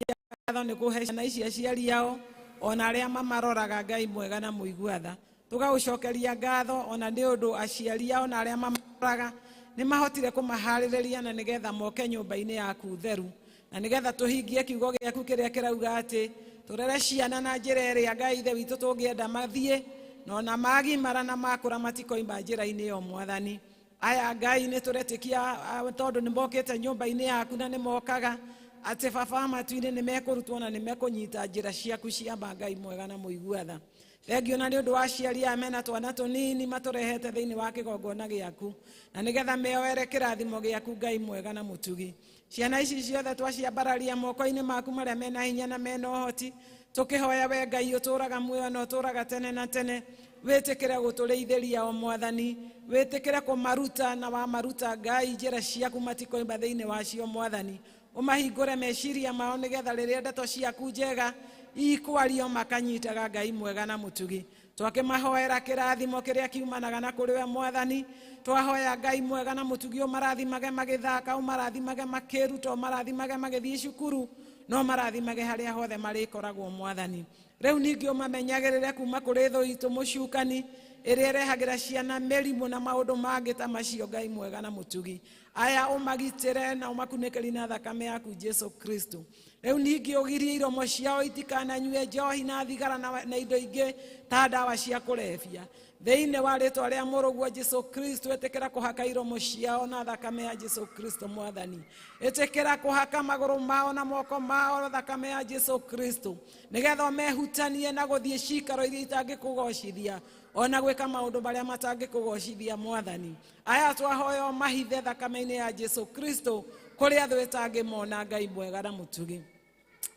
ngatho nĩ kũhe ciana ici aciari ao ona arĩa mamaroraga, Ngai mwega na mũigua tha. Tũgagũcokeria ngatho ona nĩ ũndũ aciari ao na arĩa mamaroraga nĩ mahotire kũmaharĩrĩria na nĩgetha moke nyũmba-inĩ yaku theru, na nĩgetha tũhingie kiugo gĩaku kĩrĩa kĩrauga atĩ tũrere ciana na njĩra ĩrĩa Ngai Ithe witũ tũngĩenda mathiĩ, na ona magimara na makũra matikoima njĩra-inĩ ĩyo Mwathani. Aya Ngai nĩ tũretĩkia tondũ nĩ mokĩte nyũmba-inĩ yaku na nĩ mokaga atĩ Baba wa matu-inĩ nĩ mekũrutwo na nĩ mekũnyita njĩra ciaku cia ma, Ngai mwega na mũigua tha. Thengio na nĩ ũndũ wa aciari aya mena twana tũnini matũrehete thĩinĩ wa kĩgongona gĩaku, na nĩgetha meoere kĩrathimo gĩaku, Ngai mwega na mũtugi. Ciana ici ciothe twaciambararia moko-inĩ maku marĩa mena hinya na mena ũhoti, tũkĩhoya we Ngai ũtũraga muoyo na ũtũraga tene na tene, wĩtĩkĩre gũtũrĩithĩria o Mwathani, wĩtĩkĩre kũmaruta na wamaruta Ngai njĩra ciaku matikoimba thĩinĩ wacio Mwathani. Ũmahingũre meciria mao nĩgetha rĩrĩa ndeto ciaku njega ikwario makanyitaga, Ngai mwega na mũtugi. Twakĩmahoera kĩrathimo kĩrĩa kiumanaga na kũrĩ we Mwathani. Twahoya Ngai mwega na mũtugi ũmarathimage magĩthaka, ũmarathimage makĩruta, ũmarathimage magĩthiĩ cukuru, no marathimage harĩa hothe marĩkoragwo Mwathani. Rĩu ningĩ ũmamenyagĩrĩre kuma kũrĩ thũ itũ mũcukani ĩrĩa ĩrehagĩra ciana mĩrimũ na maũndũ mangĩ ta macio, Ngai mwega na mũtugi. Aya ũmagitĩre na ũmakunĩkĩrie na thakame yaku Jesu Kristo. Rĩu ningĩ ũgirie iromo ciao itikananyue njohi na thigara na indo ingĩ ta ndawa cia kũrebia. Thĩinĩ wa rĩtwa rĩa mũrũguo Jesu Kristo, ĩtĩkĩra kũhaka iromo ciao na thakame ya Jesu Kristo Mwathani. Ĩtĩkĩra kũhaka magũrũ mao na moko mao thakame ya Jesu Kristo, nĩgetha mehutanie na gũthiĩ cikaro iria itangĩkũgocithia ona gwĩka maũndũ marĩa matangĩkũgocithia Mwathani. Aya twahoya mahithe thakame-inĩ ya Jesu Kristo kũrĩa thũ ĩtangĩmona, Ngai mwega na mũtugi.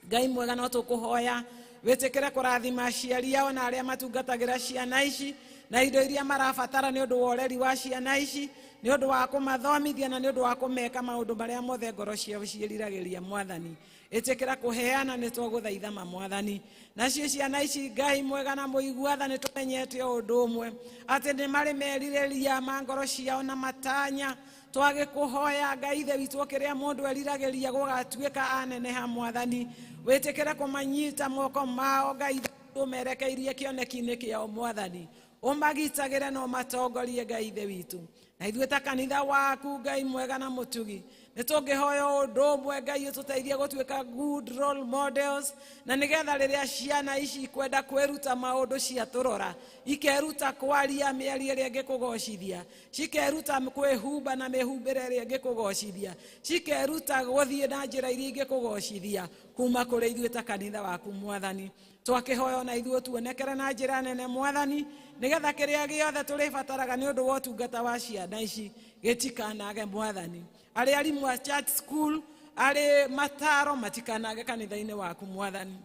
Ngai mwega no tũkũhoya wĩtĩkĩre kũrathima aciari ao na arĩa matungatagĩra ciana ici na indo iria marabatara nĩ ũndũ wa ũreri wa ciana ici, nĩ ũndũ wa kũmathomithia na nĩ ũndũ wa kũmeka maũndũ marĩa mothe ngoro ciao ciĩriragĩria Mwathani. Ĩtĩkĩra kũheana nĩ twagũthaitha ma Mwathani. Nacio ciana ici Ngai mwega na mũigua tha nĩ tũmenyete o ũndũ ũmwe atĩ nĩ marĩ merirĩria ma ngoro ciao na matanya. Twagĩkũhoya Ngai Ithe witũ kĩrĩa mũndũ eriragĩria gũgatuĩka aneneha Mwathani, wĩtĩkĩre kũmanyita moko mao Ngai ũmerekeirie kĩoneki-inĩ kĩao Mwathani, ũmagitagĩre na ũmatongorie Ngai Ithe witũ. Na ithuĩ ta kanitha waku Ngai mwega na mũtugi nĩ tũngĩhoya ũndũ ũmwe Ngai ũtũteithie gũtuĩka good role models, na nĩgetha rĩrĩa ciana ici ikwenda kwĩruta maũndũ ciatũrora ikeruta kwaria mĩario ĩrĩa ĩngĩkũgocithia, cikeruta kwĩhumba na mĩhumbĩre ĩrĩa ĩngĩkũgocithia, cikeruta gũthiĩ na njĩra iria ingĩkũgocithia kuma kũrĩ ithuĩ ta kanitha waku Mwathani. Twakĩhoya na ithuĩ tuonekere na njĩra nene Mwathani, nĩgetha kĩrĩa gĩothe tũrĩbataraga nĩ ũndũ wa ũtungata wa ciana ici gĩtikanage Mwathani. Arĩ arimũ a church school, arĩ mataro matikanage kanitha-inĩ waku Mwathani.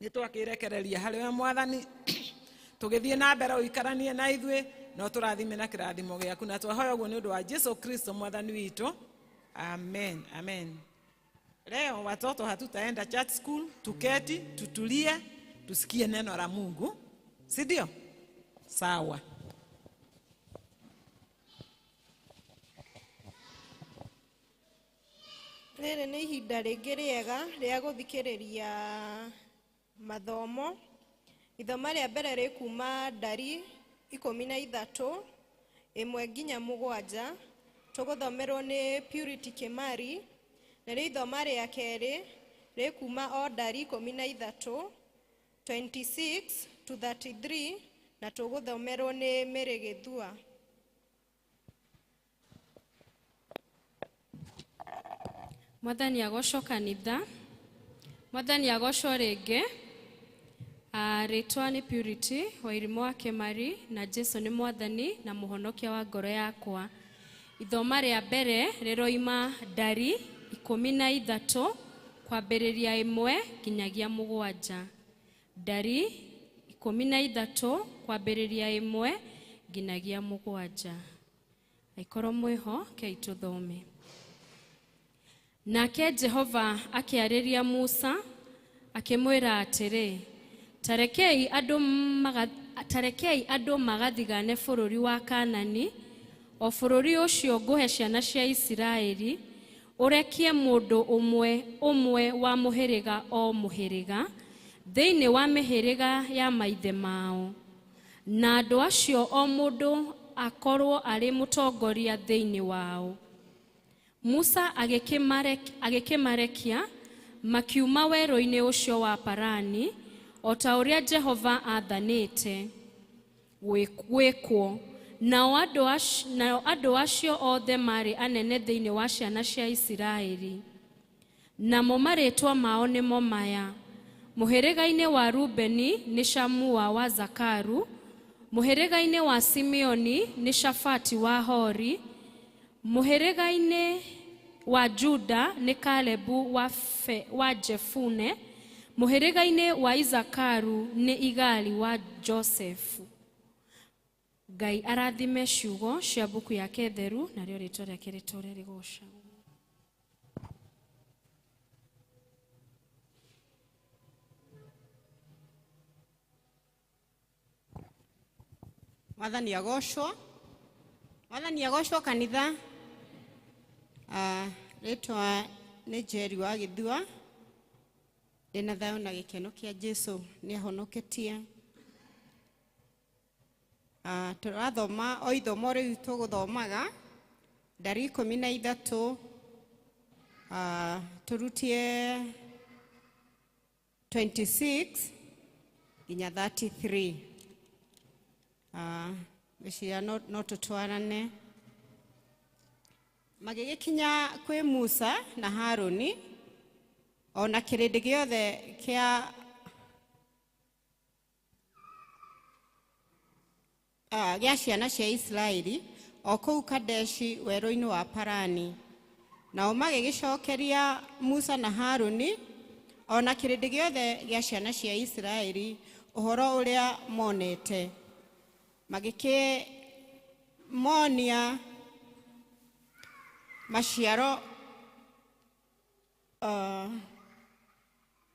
Nĩ twakĩrekereria harĩ we Mwathani, tũgĩthiĩ na mbere ũikaranie na ithuĩ no tũrathime na kĩrathimo gĩaku, na twahoya ũguo nĩ ũndũ wa Jesu Kristo Mwathani witũ. Amen, amen. Leo watoto hatutaenda church school, tuketi tutulie, tusikie neno la Mungu, si ndio? Sawa. Rĩrĩ nĩ ihinda rĩngĩ rĩega rĩa gũthikĩrĩria mathomo. Ithoma rĩa mbere rĩkuma ndari 13 1 nginya 7, tũgũthomerwo nĩ Purity Kimari. Narĩo ithoma rĩa kerĩ rĩkuma o ndari 13 26 to 33, Na tũgũthomerwo nĩ Mary Gĩthua. Mwathani agocwo kanitha, Mwathani agocwo rĩngĩ. Rĩtwa nĩ Purity Wairimũ wa Kĩmari, na Jesu nĩ Mwathani na Mũhonokia wa ngoro yakwa. Ithoma rĩa mbere rĩroima Ndari 13 kwambĩrĩria 1 nginyagia 7. Ndari 13 kwambĩrĩria 1 nginyagia 7. Aikorwo mwĩho kei tũthome. Nake Jehova akĩarĩria Musa akĩmwĩra atĩrĩ, tarekei andũ magathigane bũrũri wa Kanani, o bũrũri ũcio ngũhe ciana cia Isiraeli, ũrekie mũndũ ũmwe ũmwe wa mũhĩrĩga o mũhĩrĩga thĩinĩ wa mĩhĩrĩga ya maithe mao, na andũ acio o mũndũ akorwo arĩ mũtongoria thĩinĩ wao. Musa agĩkĩmarekia makiuma werũ-inĩ ũcio wa Parani, o ta ũrĩa Jehova aathanĩte gwĩkwo. Nao andũ acio othe maarĩ anene thĩinĩ wa ciana cia Isiraeli. Namo marĩĩtwa mao nĩmo maya: mũhĩrĩga-inĩ wa Rubeni nĩ Shamua wa Zakaru, mũhĩrĩga-inĩ wa Simeoni nĩ Shafati wa Hori, mũhĩrĩga-inĩ wa Juda nĩ Kalebu wa Jefune, mũhĩrĩga-inĩ wa Isakaru nĩ Igali wa Josefu. Ngai arathime ciugo cia mbuku yake theru, narĩo rĩtwa rĩake rĩtũũre rĩgoocagwo. Mwathani agocwo. Mwathani agocwo kanitha. Rĩtwa nĩ Njeri wa Gĩthua. Ndĩna thayũ na gĩkeno kĩa Jesu nĩ ahonoketie. Tũrathoma o ithomo rĩu tũgũthomaga Ndari 13, tũrutie 26 nginya 33. Ngwĩciria no tũtwarane. Magĩgĩkinya kwĩ Musa na Harũni ona kĩrĩndĩ gĩothe kĩa gĩa ciana cia Isiraeli o kũu Kadeshi werũ-inĩ wa Parani. Nao magĩgĩcokeria Musa na Harũni ona kĩrĩndĩ gĩothe gĩa ciana cia Isiraeli ũhoro ũrĩa monete. Magĩkĩmonia maciaro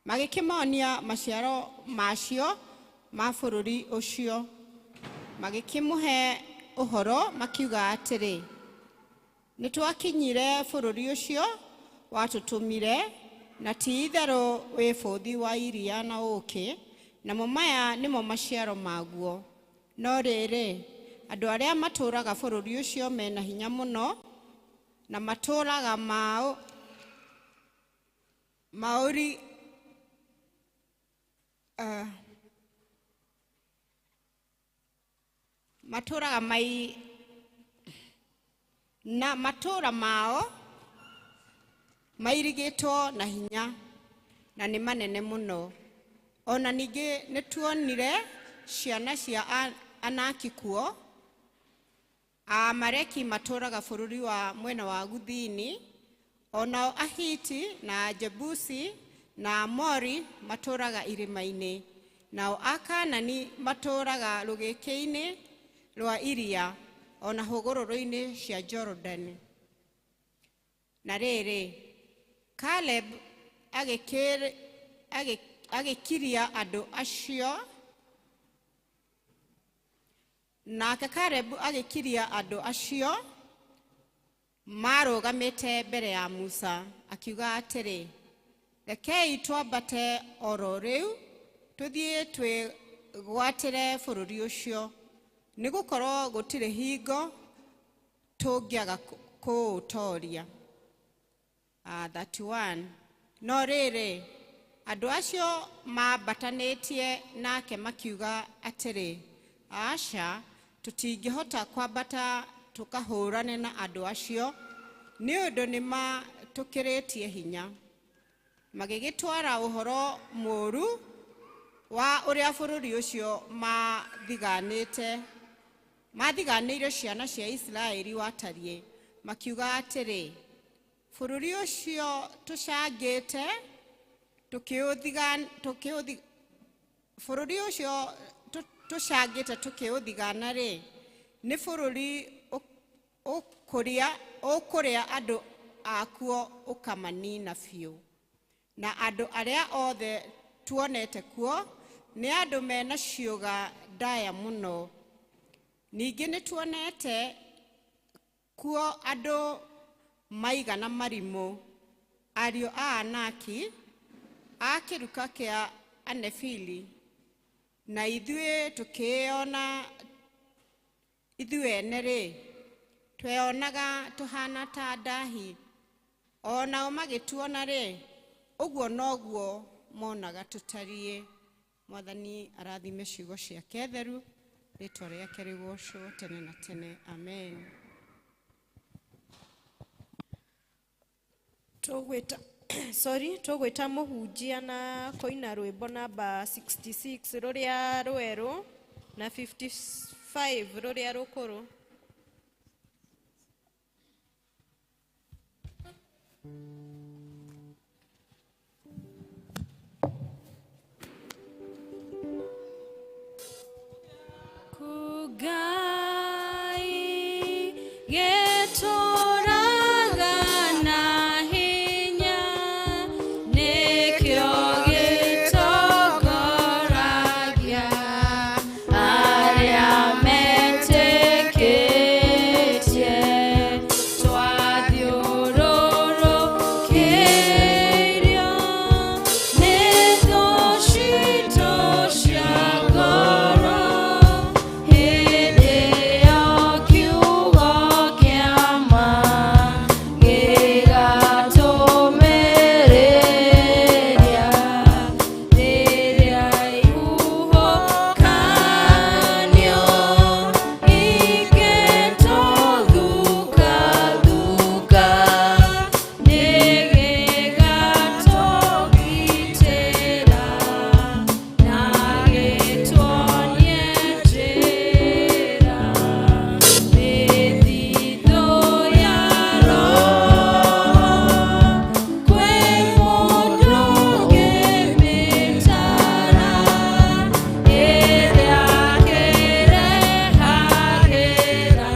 magĩkĩmonia maciaro macio ma bũrũri ũcio. Magĩkĩmũhe ũhoro makiuga atĩrĩ, nĩtwakinyire bũrũri ũcio watũtũmire, na ti itherũ wĩ bũthi wa iria na ũũkĩ, namo maya nĩmo maciaro maguo. No rĩrĩ, andũ arĩa matũũraga bũrũri ũcio mena hinya mũno, na matũũraga maũri matũũraga mai na matũũra mao mairigĩtwo na hinya na nĩ manene mũno. Ona ningĩ nĩtuonire ciana cia Anaki kuo. Amaleki matũũraga bũrũri wa mwena wa Gũthini, onao Ahiti na Jebusi na Amori matũũraga irĩma-inĩ, nao Akanani matũũraga rũgĩkĩ-inĩ rwa iria ona hũgũrũrũ-inĩ cia Jorodani. Na rĩrĩ, Caleb agĩkiria andũ acio, nake Caleb agĩkiria andũ acio marũgamĩte mbere ya Musa, akiuga atĩrĩ, rekei twambate oro rĩu tũthiĩ twĩgwatĩre bũrũri ũcio, nĩgũkorwo gũtirĩ hingo tũngĩaga kũũtooria. 31. No rĩrĩ, andũ acio mambatanĩtie nake makiuga atĩrĩ, Aca, tũtingĩhota kwambata tũkahũrane na andũ acio, nĩ ũndũ nĩmatũkĩrĩtie hinya. Magĩgĩtwara ũhoro mũũru wa ũrĩa bũrũri ũcio mathiganĩire ciana cia Isiraeli watariĩ, makiuga atĩrĩ, bũrũri ũcio tũcangĩte tũkĩũthi bũrũri ũcio tũcangĩte tũkĩũthigana-rĩ, nĩ bũrũri ũkũrĩa andũ akuo ũkamanina biũ. Na andũ arĩa othe tuonete kuo nĩ andũ mena ciũga ndaya mũno. Ningĩ nĩ tuonete kuo andũ maigana marimũ, ariũ a Anaki, a kĩruka kĩa Anefili, na ithuĩ tũkĩona ithuĩ ene-rĩ, tweonaga tũhana ta ndahi, o nao magĩtuona-rĩ, ũguo noguo monaga tũtariĩ. Mwathani arathime ciugo ciake theru, rĩtwa rĩake rĩgocwo tene na tene. Amen. Tũgwĩta sorry, tũgwĩta mũhunjia na kũina rwĩmbo namba 66 rũrĩa rwerũ na 55 rũrĩa rũkũrũ. Ngai gĩtũraga na hinya, nĩkĩo gĩtongoragia arĩa metĩkĩtie. Twathiũrũrũkĩirio nĩ thũ citũ cia ngoro, hĩndĩ ĩyo kiugo kĩa ma gĩgatũmĩrĩria. Rĩrĩa ihuhũkanio ingĩtũthukathuka, nĩgĩgatũgitĩra na gĩtuonie njĩra. Mĩthithũ ya Roho kwĩ mũndũ ũngĩmĩtara, ĩrĩa akĩrehagĩra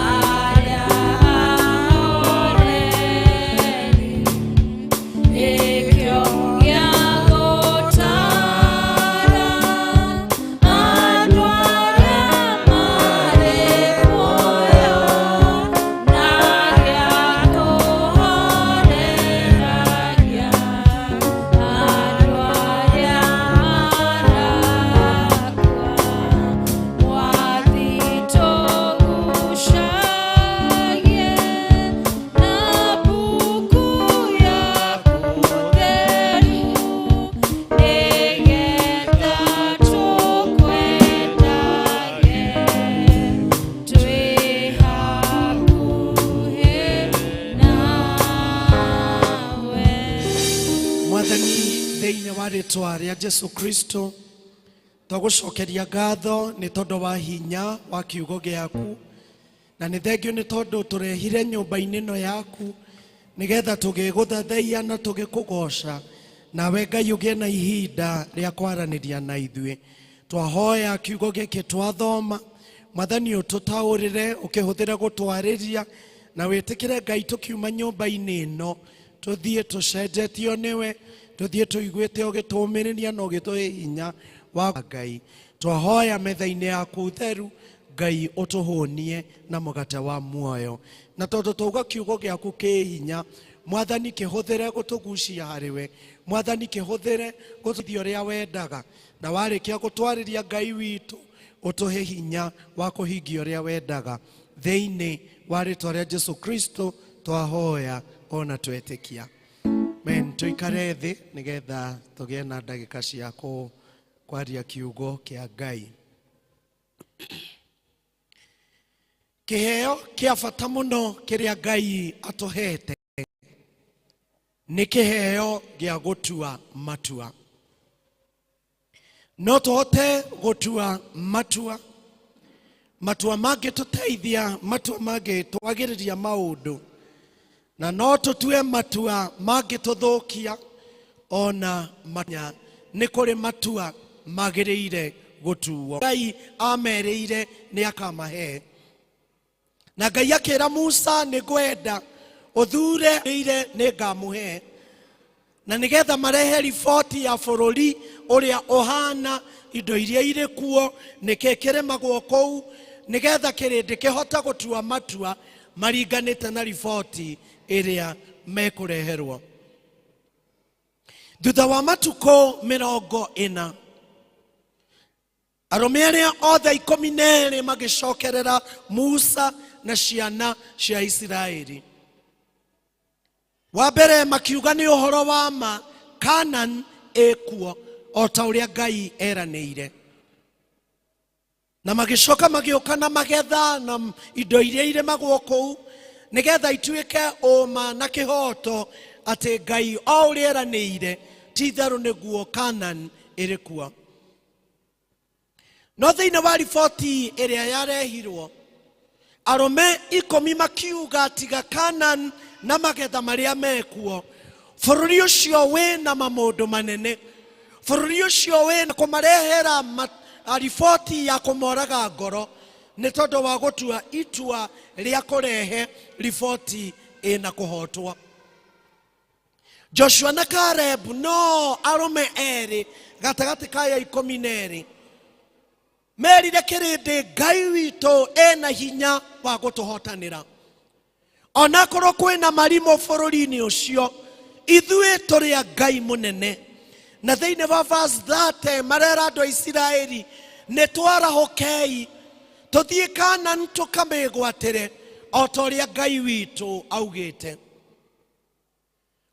arĩa ahoreri. Nĩkĩo gĩa gũtara andũ arĩa marĩ muoyo, na gĩa kũhoreragia andũ arĩa marakua. Mwathi tũgucagie na mbuku yaku theru, nĩgetha tũkwendage twĩ hakuhĩ nawe. Mwathani, thĩinĩ wa rĩtwa rĩa Jesu Kristo, twagũcokeria ngatho nĩ tondũ wa hinya wa kiugo gĩaku, na nĩ thengio nĩ tondũ tũrehire nyũmba-inĩ ĩno yaku nĩgetha tũgĩgũthathaiya na tũgĩkũgoca, nawe Ngai ũgĩe na ihinda rĩa kwaranĩria na ithuĩ. Twahoya kiugo gĩkĩ twathoma, Mwathani ũtũtaũrĩre, ũkĩhũthĩre gũtwarĩria, na wĩtĩkĩre Ngai tũkiuma nyũmba-inĩ ĩno tũthiĩ tũcenjetio nĩwe, tũthiĩ tũiguĩte ũgĩtũũmĩrĩria na ũgĩtũhe hinya wa Ngai. Twahoya metha-inĩ yaku theru, Ngai ũtũhũnie na mũgate wa muoyo, na tondũ twauga kiugo gĩaku kĩ hinya, Mwathani kĩhũthĩre gũtũgucia harĩwe, Mwathani kĩhũthĩre gũtũthia ũrĩa wendaga, na warĩkia gũtwarĩria Ngai witũ ũtũhe hinya wa kũhingia ũrĩa wendaga. Thĩinĩ wa rĩtwa rĩa Jesu Kristo twahoya ona twetĩkia. Men, tũikare thĩ nĩgetha tũgĩe na ndagĩka cia kwaria kiugo kĩa Ngai. Kĩheo kĩa bata mũno kĩrĩa Ngai atũhete nĩ kĩheo gĩa gũtua matua. No tũhote gũtua matua, matua mangĩtũteithia, matua mangĩtwagĩrĩria maũndũ, na no tũtue matua mangĩtũthũkia ona manya. Nĩ kũrĩ matua magĩrĩire gũtuo. Ngai amerĩire nĩ akamahe, na Ngai akĩra Musa, nĩ ngwenda ũthure ire nĩ ngamũhe, na nĩgetha marehe riboti ya bũrũri ũrĩa ũhana, indo iria irĩ kuo, nĩkĩ kĩrĩmagwo kũu, nĩgetha kĩrĩndĩ kĩhote gũtua matua maringanĩte na riboti ĩrĩa mekũreherwo. Thutha wa matukũ 40, arũme arĩa othe 12 magĩcokerera Musa na ciana cia Isiraeli. Wa mbere makiuga nĩ ũhoro wa ma, Kanan ĩkuo o ta ũrĩa Ngai eranĩire. Na magĩcoka magĩũka na magetha na indo iria irĩmagwo kũu, nĩgetha ituĩke ũma na kĩhooto atĩ Ngai o ũrĩa eranĩire ti itherũ nĩguo Kanan ĩrĩ kuo. No thĩinĩ wa riboti ĩrĩa yarehirwo, arũme 10 makiuga tiga Kanan na magetha marĩa mekuo, bũrũri ũcio wĩna mamũndũ manene, bũrũri ũcio wĩna kũmarehera riboti ya kũmoraga ngoro nĩ tondũ wa gũtua itua rĩa kũrehe riboti ĩna kũhotwo. Joshua na Caleb no arũme erĩ gatagatĩ ka ya 12 merire kĩrĩndĩ, Ngai witũ ena hinya wa gũtũhotanĩra, onakorwo kwĩna marimũ bũrũri-inĩ ũcio, ithuĩ tũrĩ a Ngai mũnene. Na thĩinĩ wa verse 30 marera andũ a Isiraeli, nĩ twarahũkei tũthiĩ Kanan tũkamĩgwatĩre o ta ũrĩa Ngai witũ augĩte.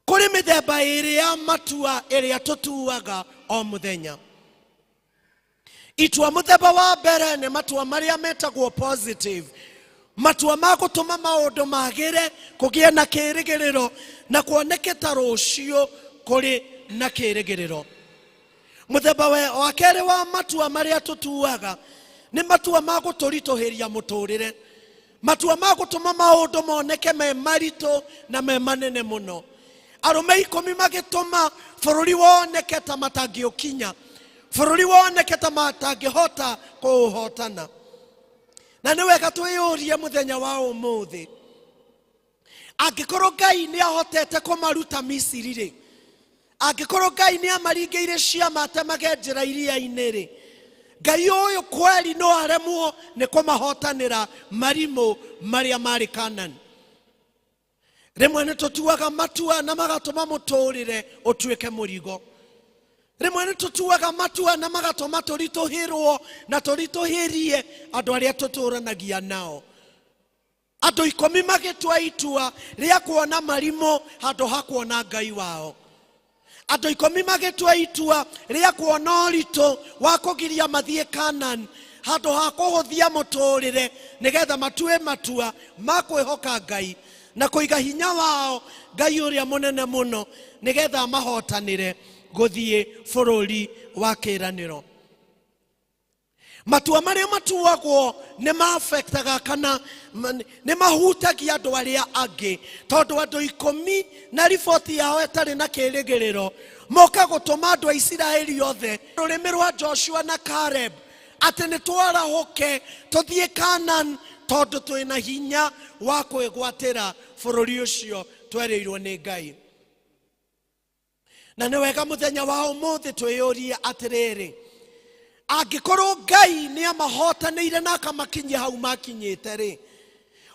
Kũrĩ mĩthemba ĩrĩ ya matua ĩrĩa tũtuaga o mũthenya. Itua mũthemba wa mbere nĩ matua marĩa metagwo positive, matua ma gũtũma maũndũ magĩre, kũgĩe na kĩrĩgĩrĩro na kuoneke ta rũciũ kũrĩ na kĩrĩgĩrĩro. Mũthemba wa kerĩ wa matua marĩa tũtuaga nĩ matua ma gũtũritũhĩria mũtũrĩre, matua ma gũtũma maũndũ moneke me maritũ na me manene mũno. Arũme 10 magĩtũma bũrũri woneke ta matangĩũkinya, bũrũri woneke ta matangĩhota kũũhotana. Na nĩ wega twĩyũrie mũthenya wa ũmũthĩ, angĩkorwo Ngai nĩ ahotete kũmaruta Misiri rĩ, angĩkorwo Ngai nĩ amaringĩire ciama atemage njĩra iria-inĩ rĩ, Ngai ũyũ kweli no aremwo nĩ kũmahotanĩra marimũ marĩa marĩ Kanani? Rĩmwe nĩ tũtuaga matua na magatũma mũtũrĩre ũtuĩke mũrigo. Rĩmwe nĩ tũtuaga matua na magatũma tũritũhĩrwo na tũritũhĩrie andũ arĩa tũtũranagia nao. Andũ 10 magĩtua itua rĩa kuona marimũ handũ ha kuona Ngai wao. Andũ 10 magĩtua itua rĩa kuona ũritũ wa kũgiria mathiĩ Kanan handũ ha kũhũthia mũtũrĩre, nĩgetha matue matua ma kwĩhoka Ngai na kũiga hinya wao Ngai ũrĩa mũnene mũno, nĩgetha mahotanĩre gũthiĩ bũrũri wa kĩĩranĩro. Matua marĩa matuagwo nĩ maafektaga kana nĩ mahutagia andũ arĩa angĩ, tondũ andũ 10 na riboti yao ĩtarĩ na kĩrĩgĩrĩro moka gũtũma andũ a Isiraeli othe rũrĩmĩ rwa Joshua na Caleb atĩ nĩ twarahũke tũthiĩ Kanan, tondũ twĩna hinya wa kwĩgwatĩra bũrũri ũcio twerĩirwo nĩ Ngai. Na nĩ wega mũthenya wa ũmũthĩ twĩyũrie atĩrĩrĩ, angĩkorwo Ngai nĩ amahotanĩire na akamakinyia hau makinyĩte rĩ,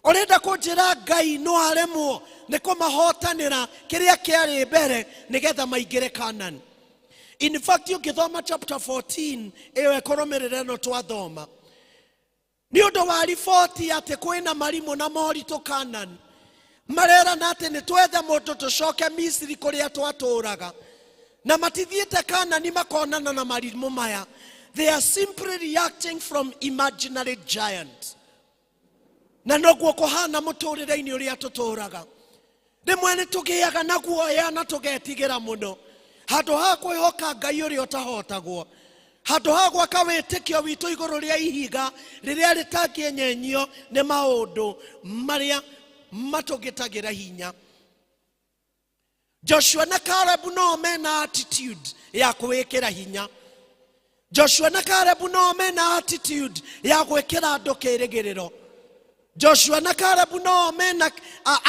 ũrenda kũnjĩra Ngai no aremwo nĩ kũmahotanĩra kĩrĩa kĩarĩ mbere nĩgetha maingĩre Kanan? In fact, ũngĩthoma chapter 14 ĩyo ĩkũrũmĩrĩra ĩno twathoma, nĩ ũndũ wa riboti atĩ kwĩna marimũ na moritũ Kanan, marerana atĩ nĩ twethe mũndũ tũcoke Misiri kũrĩa twatũraga, na matithiĩte Kanani makonana na marimũ maya. They are simply reacting from imaginary giant. Na noguo kũhana mũtũrĩre-inĩ ũrĩa tũtũraga. Rĩmwe nĩ tũgĩaga na guoya na tũgetigĩra mũno, handũ ha kwĩhoka Ngai ũrĩa ũtahotagwo, handũ ha gwaka wĩtĩkio witũ igũrũ rĩa ihiga rĩrĩa rĩtangĩenyenyio nĩ maũndũ marĩa matũgĩtagĩra hinya. Joshua na Caleb no mena attitude ya kwĩkĩra hinya. Joshua na Caleb no mena attitude ya gwĩkĩra andũ kĩrĩgĩrĩro. Joshua na Caleb no mena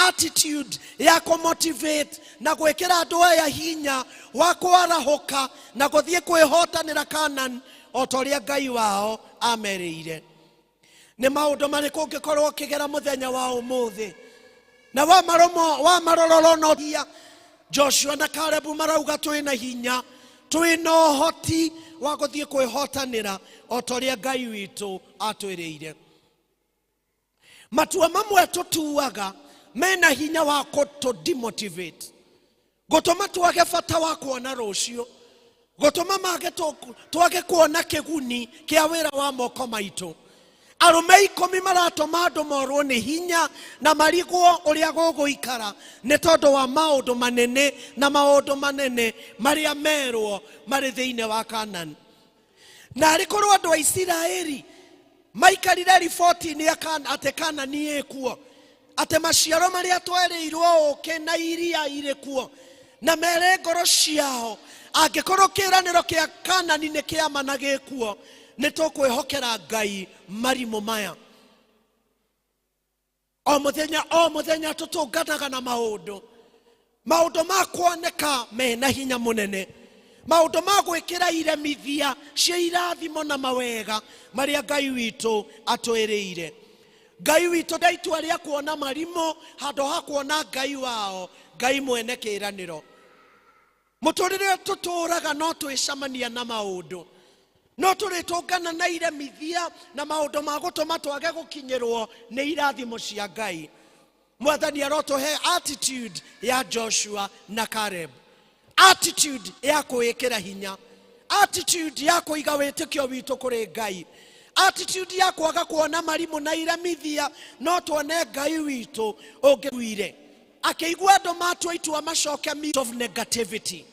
attitude ya kũmotivate na gwĩkĩra andũ aya hinya wa kwarahũka na gũthiĩ kwĩhotanĩra Canaan o ta ũrĩa Ngai wao amerĩire. Nĩ maũndũ marĩkũ ũngĩkorwo ũkĩgera mũthenya wa ũmũthĩ na wamaromo wamarororo no hinya? Joshua na Caleb marauga twĩna hinya, twĩna ũhoti wa gũthiĩ kwĩhotanĩra o ta ũrĩa Ngai witũ atwĩrĩire. Matua mamwe tũtuaga mena hinya wa kũtũ demotivate, gũtũma twage bata wa kuona rũciũ, gũtũma mage twage kuona kĩguni kĩa wĩra wa moko maitũ. Arũme 10 maratũma andũ morwo nĩ hinya na marigwo ũrĩa gũgũikara nĩ tondũ wa maũndũ manene na maũndũ manene marĩa merwo marĩ thĩinĩ wa Kanani. Na arĩ korwo andũ a Isiraeli maikarire riboti-inĩ ya atĩ Kanani ĩkuo, atĩ maciaro marĩa twerĩirwo ũkĩ na iria irĩ kuo, na mere ngoro ciao angĩkorwo kĩĩranĩro kĩa Kanani nĩ kĩama na gĩkuo, nĩ tũkwĩhokera Ngai marimũ maya. O mũthenya o mũthenya tũtũnganaga na maũndũ, maũndũ ma kuoneka mena hinya mũnene, maũndũ ma gwĩkĩra iremithia cia irathimo na mawega marĩa Ngai witũ atwĩrĩire. Ngai witũ nda itua rĩa kuona marimũ handũ ha kuona Ngai wao, Ngai mwene kĩĩranĩro. Mũtũrĩre tũtũraga no twĩcemania na maũndũ, no tũrĩtũngana na iremithia na maũndũ ma gũtũma twage gũkinyĩrwo nĩ irathimo cia Ngai. Mwathani arotũhe attitude ya Joshua na Caleb, attitude ya kwĩĩkĩra hinya, attitude ya kũiga wĩtĩkio witũ kũrĩ Ngai, attitude ya kwaga kuona marimũ na iremithia, no tuone Ngai witũ ũngĩguire akĩigua andũ matua itua macoke of negativity,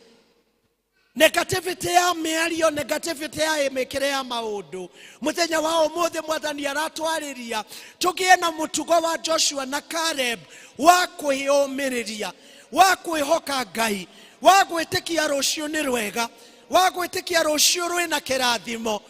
negativity ya mĩario, negativity ya mĩkĩre ya maũndũ. Mũthenya wa ũmũthĩ Mwathani aratwarĩria tũgĩe na mũtugo wa Joshua na Caleb wa kwĩyũmĩrĩria, wa kwĩhoka Ngai, wa gwĩtĩkia rũciũ nĩ rwega, wa gwĩtĩkia rũciũ rwĩna kĩrathimo.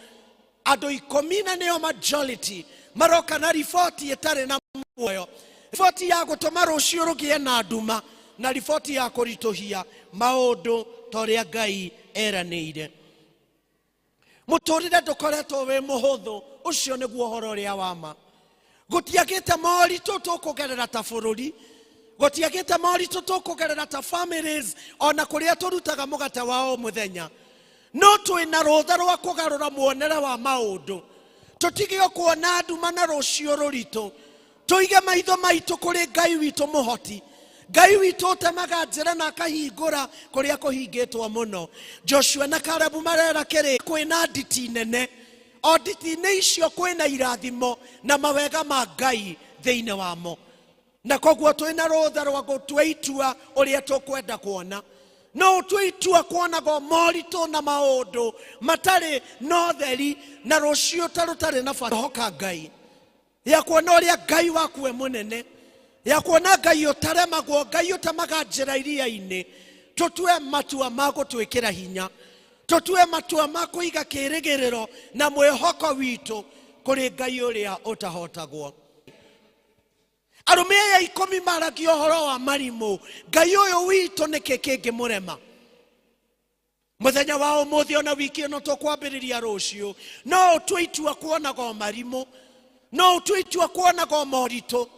Andũ 10 na nĩo majority maroka na riboti ĩtarĩ na muoyo, riboti ya gũtũma rũciũ rũgĩe na nduma, na riboti ya kũritũhia maũndũ ta ũrĩa Ngai eranĩire. Mũtũrĩre ndũkoretwo wĩ mũhũthũ, ũcio nĩguo ũhoro ũrĩa wa ma. Gũtiagĩte moritũ tũkũgerera ta bũrũri, gũtiagĩte moritũ tũkũgerera ta families, ona kũrĩa tũrutaga mũgate wa o mũthenya. No twĩna rũtha rwa kũgarũra muonere wa maũndũ, tũtige kuona nduma na rũciũ rũritũ, tũige maitho maitũ kũrĩ Ngai witũ mũhoti, Ngai witũ ũtemaga njĩra na akahingũra kũrĩa kũhingĩtwo mũno. Joshua na Caleb marera kĩrĩ kwĩna nditi nene, o nditi-inĩ icio kwĩna irathimo na mawega ma Ngai thĩinĩ wamo, na koguo twĩna rũtha rwa gũtua itua ũrĩa tũkwenda kuona. No ũtue itua kuonaga moritũ na maũndũ matarĩ na ũtheri na rũciũ ta rũtarĩ na bata. Hoka Ngai ya kuona ũrĩa Ngai waku e mũnene, ya kuona Ngai ũtaremagwo, Ngai ũtemaga njĩra iria-inĩ. Tũtue matua ma gũtwĩkĩra hinya, tũtue matua ma kũiga kĩĩrĩgĩrĩro na mwĩhoko witũ kũrĩ Ngai ũrĩa ũtahotagwo. Arũme aya 10 maragia ũhoro wa marimũ, Ngai ũyũ witũ nĩkĩ kĩngĩmũrema? Mũthenya wa ũmũthĩ ona wiki ĩno tũkwambĩrĩria rũciũ, no ũtue itua kuonaga o marimũ, no ũtue itua kuonaga o moritũ,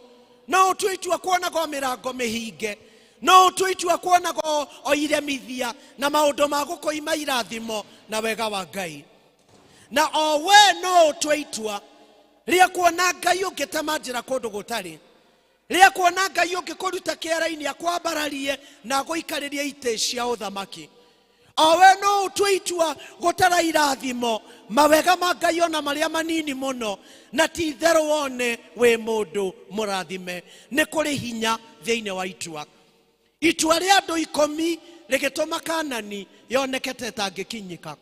no ũtue itua kuonaga o mĩrango mĩhinge, no ũtue itua kuonaga o iremithia na maũndũ ma gũkũima irathimo na wega wa Ngai. Na o we no ũtue itua rĩa kuona Ngai ũngĩtema njĩra kũndũ gũtarĩ, rĩa kuona Ngai ũngĩkũruta kĩara-inĩ akwambararie na agũikarĩrie itĩ cia ũthamaki. Owe no ũtue itua gũtara irathimo mawega ma Ngai ona marĩa manini mũno, na ti itherũ wone wĩ mũndũ mũrathime. Nĩ kũrĩ hinya thĩinĩ wa itua. Itua rĩa andũ 10 rĩgĩtũma Kanani yoneke ta ĩtangĩkinyĩka.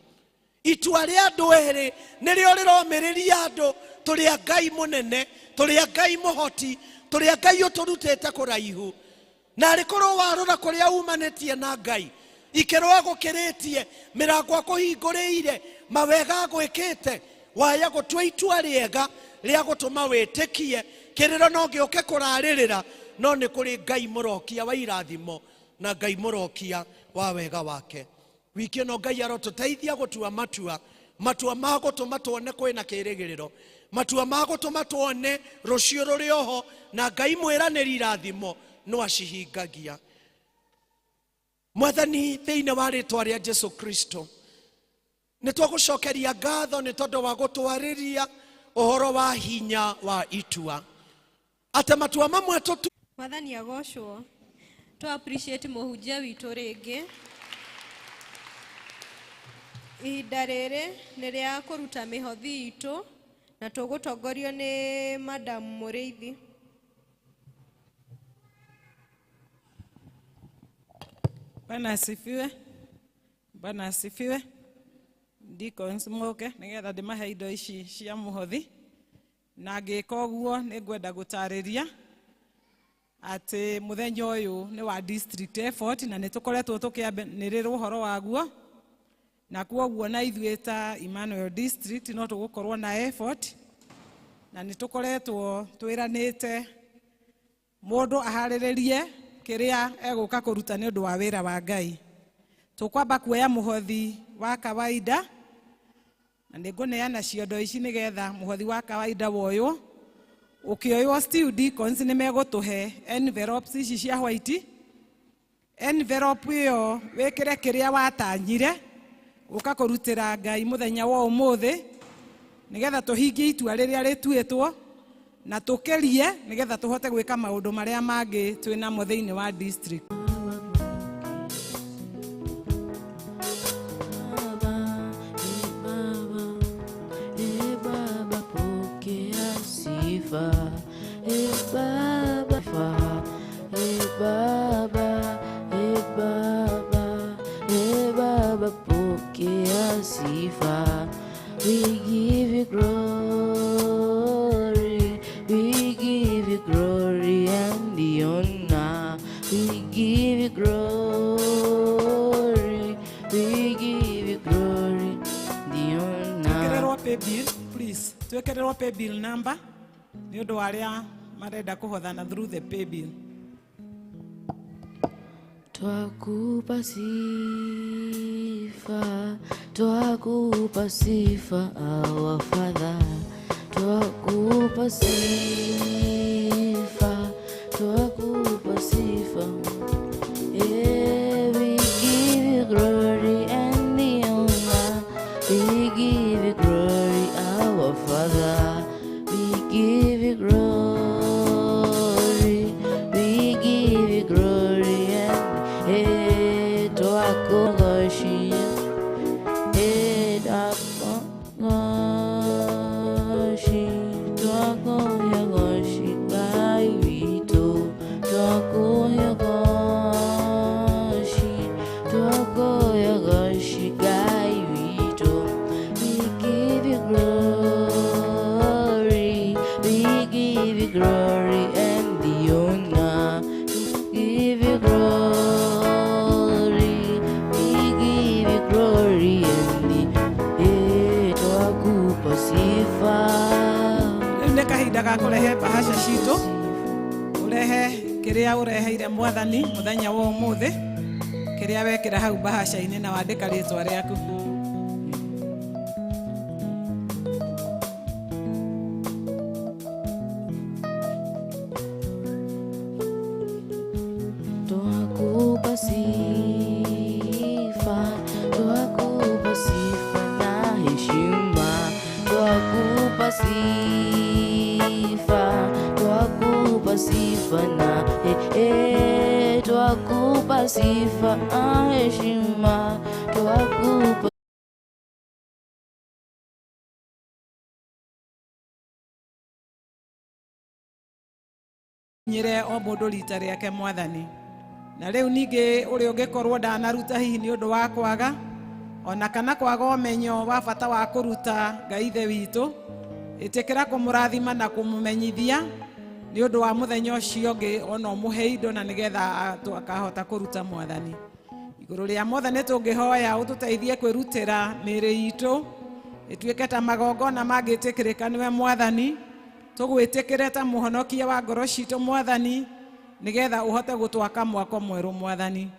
Itua rĩa andũ 2 nĩrĩo rĩromĩrĩria andũ tũrĩ a Ngai mũnene, tũrĩ a Ngai mũhoti, tũrĩ a Ngai ũtũrutĩte kũraihu. Na arĩkorwo warora kũrĩa umanĩtie na Ngai, ikĩro agũkĩrĩtie, mĩrango akũhingũrĩire, mawega agwĩkĩte, waya gũtua itua rĩega rĩa gũtũma wĩtĩkie kĩrĩro no gĩũke kũrarĩrĩra, no nĩ kũrĩ Ngai mũrokia wa irathimo na Ngai mũrokia wa wega wake. Wiki ĩno Ngai arotũteithia gũtua matua, matua ma gũtũma tuone kwĩna kĩrĩgĩrĩro, matua ma gũtũma tuone rũciũ rũrĩ oho, na Ngai mwĩranĩri irathimo no acihingagia. Mwathani, thĩinĩ wa rĩtwa rĩa Jesu Kristo, nĩ twagũcokeria ngatho nĩ tondũ wa gũtwarĩria ũhoro wa hinya wa itua, atĩ matua mamwe tũtu. Mwathani agocwo. Tũ appreciate mũhunjia witũ rĩngĩ. Ihinda rĩrĩ nĩ rĩa kũruta mĩhothi itũ na tũgũtongorio nĩ Madam Mũrĩithi. Bwana asifiwe. Bwana asifiwe. Deacons moke nigetha ndimahe indo ici cia mũhothi, na ngĩka ũguo nĩ ngwenda gũtarĩria atĩ mũthenya ũyũ nĩ wa district effort, na nĩ tũkoretwo tũkĩanĩrĩra ũhoro waguo, na kwoguo na ithuĩ ta Emmanuel District no tũgũkorwo na effort, na nĩ tũkoretwo twĩranĩte mũndũ aharĩrĩrie kĩrĩa egũka kũruta nĩ ũndũ wa wĩra wa Ngai. Tũkwamba kuoya mũhothi wa kawaida, na nĩ ngũneana ciondo ici nĩgetha mũhothi wa kawaida woywo. Ũkĩoywo still deacons nĩ megũtũhe envelopes ici cia white. Envelope ĩyo wĩkĩre kĩrĩa watanyire ũka kũrutĩra Ngai mũthenya wa ũmũthĩ, nĩgetha tũhingie itua rĩrĩa rĩtuĩtwo na tũkĩrie, nĩgetha tũhote gwĩka maũndũ marĩa mangĩ twĩnamo thĩinĩ wa district. We give you glory, we give you glory and the honor. We give you glory, we give you glory, the honor. Twekererwo pay bill, please. Twekererwo pay bill number. Nĩ ũndũ wa arĩa marenda kũhothana through the pay bill. Twakupa sifa, twakupa sifa, our Father. Twakupa sifa, twakupa sifa. Yeah, we give you glory and the honor. We give you glory, our Father. We give you glory, we give you glory and twakugoshi. Glory and the honor, we give you glory, we give you glory and the twakupa sifa. Rĩu nĩ kahinda ga kũrehe bahasha citũ, ũrehe kĩrĩa ũreheire Mwathani mũthenya wa ũmũthĩ, kĩrĩa wekĩra hau bahasha-inĩ na wandĩka rĩtwa rĩaku. Twakupa sifa, twakupa sifa na heshima, twakupa sifa, twakupa sifa na twakupa Sifa heshima twakupa. Nyire o mũndũ rita rĩake mwathani. Na rĩu ningĩ ũrĩa ũngĩkorwo ndanaruta hihi nĩ ũndũ wa kwaga ona kana kwaga ũmenyo wa bata wa kũruta, Ngai Ithe witũ, ĩtĩkĩra kũmũrathima na kũmũmenyithia nĩ ũndũ wa mũthenya ũcio ũngĩ, ona ũmũhe indo na nĩgetha akahota kũruta mwathani. Igũrũ rĩa mothe nĩ tũngĩhoya ũtũteithie kwĩrutĩra mĩĩrĩ itũ ĩtuĩke ta magongona mangĩtĩkĩrĩka nĩwe mwathani, tũgwĩtĩkĩre ta mũhonokia wa ngoro citũ mwathani, nĩgetha ũhote gũtwaka mwako mwerũ mwathani.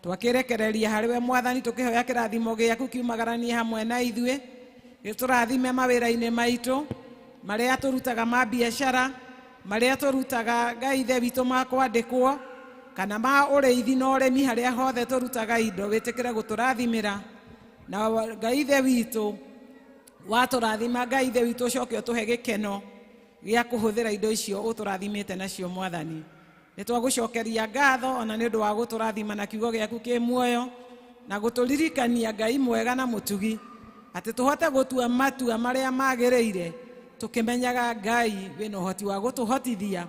Twakĩrekereria harĩwe mwathani, tũkĩhoya kĩrathimo gĩaku kiumagaranie hamwe na ithuĩ, gĩtũrathime mawĩra-inĩ maitũ marĩa tũrutaga ma biacara, marĩa tũrutaga Ngai Ithe witũ ma kwandĩkwo kana ma ũrĩithi na ũrĩmi, harĩa hothe tũrutaga indo wĩtĩkĩre gũtũrathimĩra. Na Ngai Ithe witũ, watũrathima Ngai Ithe witũ, ũcoke ũtũhe gĩkeno gĩa kũhũthĩra indo icio ũtũrathimĩte nacio mwathani. Nĩ twagũcokeria ngatho ona nĩ ũndũ wa gũtũrathima na kiugo gĩaku kĩ muoyo na gũtũririkania Ngai mwega na mũtugi, atĩ tũhote gũtua matua marĩa magĩrĩire, tũkĩmenyaga Ngai wĩna ũhoti wa gũtũhotithia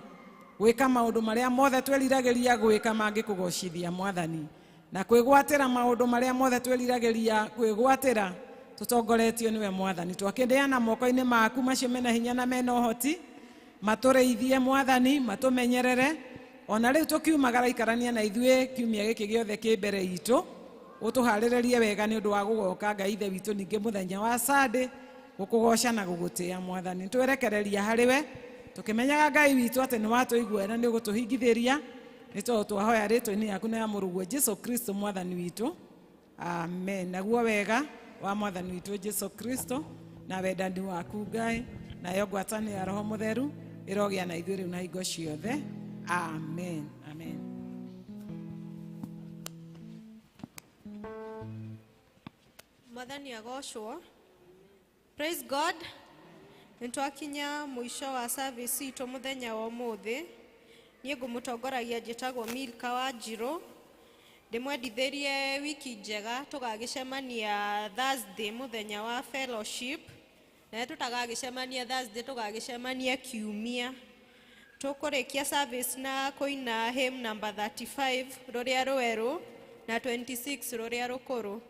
gwĩka maũndũ marĩa mothe twĩriragĩria gwĩka mangĩkũgocithia mwathani, na kwĩgwatĩra maũndũ marĩa mothe twĩriragĩria kwĩgwatĩra tũtongoretio nĩwe mwathani. Twakĩneana moko-inĩ maku macio mena hinya na mena ũhoti, matũrĩithie mwathani, matũmenyerere ona rĩu tũkiumagara ikarania na ithuĩ kiumia gĩkĩ gĩothe kĩ mbere itũ, ũtũharĩrĩrie wega nĩ ũndũ wa gũgoka Ngai Ithe witũ ningĩ mũthenya wa Sunday gũkũgoca na gũgũtĩa mwathani. Twerekereria harĩ we tũkĩmenyaga Ngai witũ atĩ nĩ watũigua na nĩ ũgũtũhingithĩria, nĩ tondũ twahoya rĩtwa-inĩ yaku na ya mũrũguo Jesu Kristo mwathani witũ, amen. Naguo wega wa mwathani witũ Jesu Kristo na wendani waku Ngai nayo ngwatanĩro ya Roho Mũtheru ĩrogĩa na ithuĩ rĩu na hingo ciothe, amen, amen. Mwathani agocwo. Praise God. Nĩ twakinya mũico wa service itũ mũthenya wa ũmũthĩ. Niĩ ngũmũtongoragia njĩtagwo Milka Wanjirũ. Ndĩmwendithĩrie wiki njega, tũgagĩcemania Thursday mũthenya wa fellowship. Na tũtagagĩcemania Thursday, tũgagĩcemania kiumia. Tũkũrĩkia service na kũina hymn number 35 rũrĩa rwerũ na 26 rũrĩa rũkũrũ.